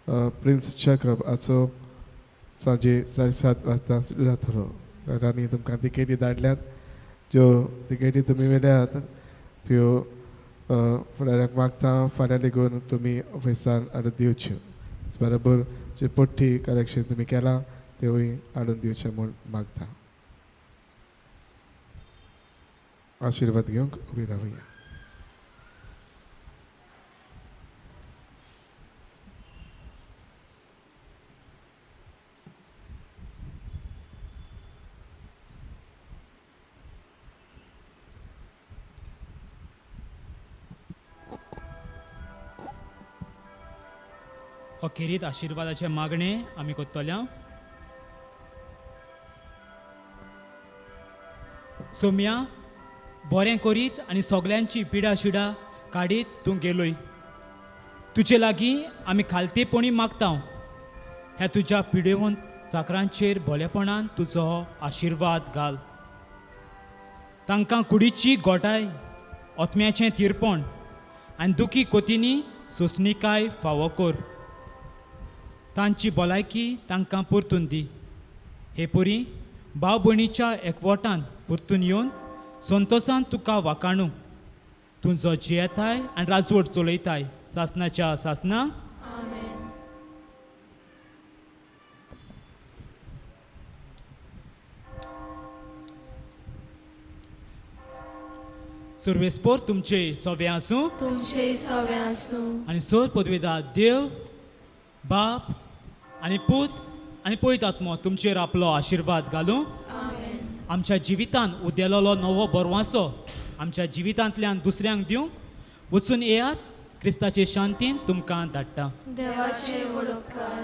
प्रिन्स जॅकब हाचो सांजे 7:30 वाजता सुरू जातलो. आनी तुमकां तिकेटी धाडल्यात, ज्यो तिकेटी तुमी मेळ्ळ्यात त्यो फुडाऱ्यांक मागता फाल्यां लेगून तुमी ऑफिसान हाडून दिवच्यो. बरोबर जे पट्टी कलेक्शन तुमी केलां त्योय हाडून दिवचें म्हूण मागता. आशिर्वाद घेवंक उबी रावया. हो खेरीत आशिर्वादाचें मागणें आमी करतल्या. सोम्या बरें करीत आनी सगल्यांची पिडा शिडा काडीत तूं गेलोय. तुजे लागीं आमी खालतेपणी मागता ह्या तुज्या पिडेवंत चाकरांचेर भोलेपणान तुजो आशिर्वाद घाल. तांकां कुडीची गोटाय, आत्म्याचें थिरपण आनी दुखी कोतींनी सोंसणीकाय फावो कर. तांची भलायकी तांकां परतून दी. हे परी भाव भयणीच्या एकवटान परतून येवन संतोसान तुका वाखाणू. तूं जो जियेताय आनी राजवट चलयताय सासनाच्या सासना. सर्वेस्पोर तुमचे सवे आसूं, तुमचे सवे आसूं. आनी सर पदवेदा देव बाप आनी पूत आनी पवित्र आत्मो तुमचेर आपलो आशिर्वाद घालूं. आमच्या जिवितान उदेलेलो नवो बरवासो आमच्या जिवितांतल्यान दुसऱ्यांक दिवंक वचून येयात. क्रिस्ताचे शांतीन तुमकां धाडटा. देवाचे व्हड उपकार.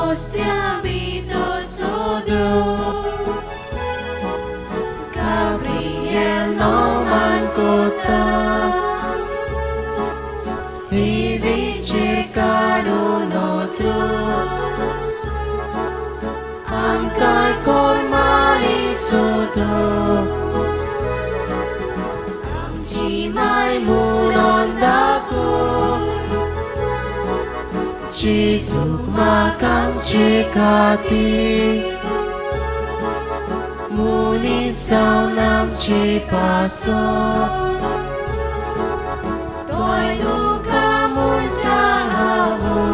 ओस्त्या भितर सोदू Gabriel noman kota Hivichir काडून otrus आमकां कोरमाई सोदू आमची माय म्हणून दाखोव जेजूक म्हाका आमचे खातीर मनीस जावन आमचे पासत तोय तुका म्हणटा आवय.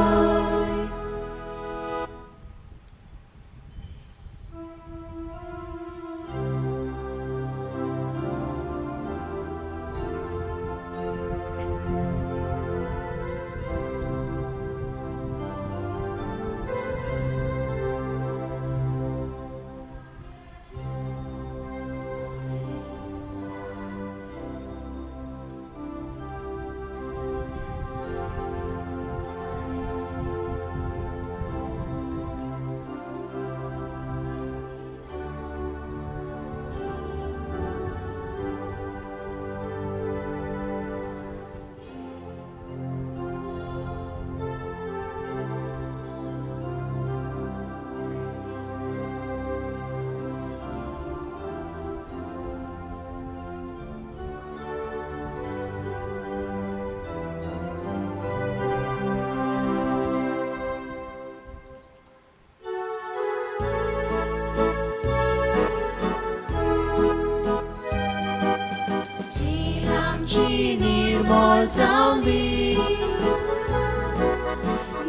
आमची निर्मळ जावं दी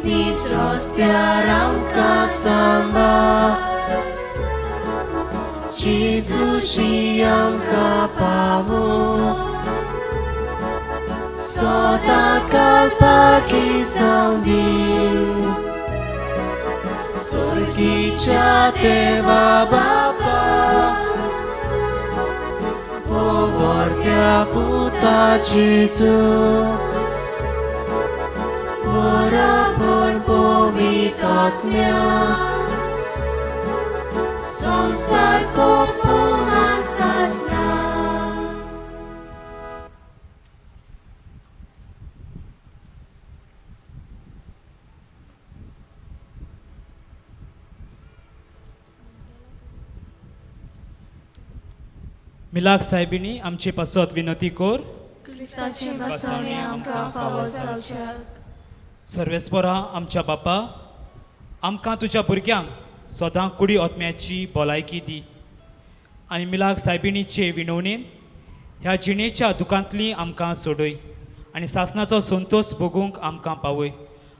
नीट रस्त्यार आमकां सांबाळ जेजूशी आमकां पावो सदां कालपाकी जावं दी सोर्गीच्या देवा बापा पोवर्त्या पुता जेजू बरोबर पवित्र आत्म्या संवसार कोपून सासना. मिलाक साहेबिनी आमचे पासत विनती कोर. क्रिस्ताचे बसवणे आमकां फावो जावच्याक. सर्वेस्परा आमच्या बापा, आमकां तुज्या भुरग्यांक सदां कुडी आत्म्याची भलायकी दी आनी मिलाक सायबिणीचे विनवणेन ह्या जिणेच्या दुकांतली आमकां सोडय आनी सासनाचो संतोश भोगूंक आमकां पावय.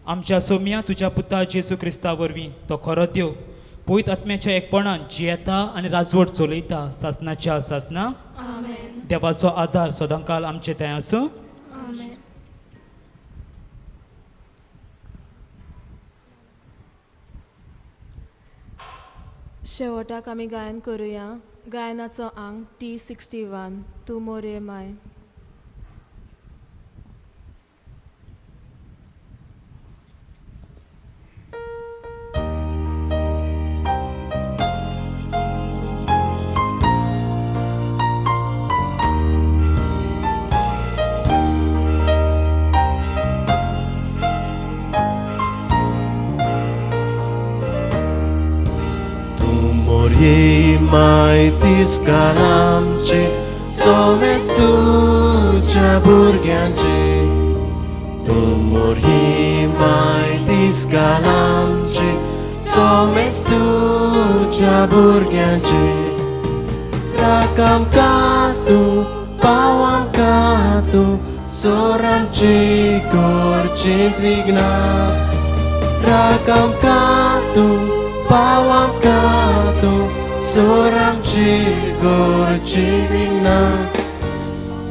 आमच्या सोम्या तुज्या पुता जेजू क्रिस्ता वरवीं तो खरो देव पवित्र आत्म्याच्या एकपणान जियेता आनी राजवट चलयता सासनाच्या सासना. आमेन. देवाचो आदार सदांकाल आमचे थंय आसूं. आमेन. शेवटाक आमी गायन करुया. गायनाचो आंग T61 तूं मोरे माय. Mai tiscalamce somes tuja burgance tu mori mai tiscalamce somes tuja burgance rakam katu pawam katu soramce korcint vigna rakam katu pawam katu soramci gorcivina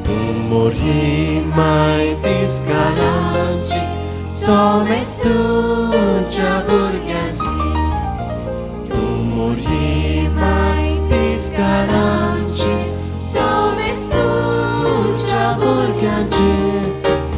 tu mori mai tiscalanci somes tuja burganci tu mori mai tiscalanci somes tuja burganci.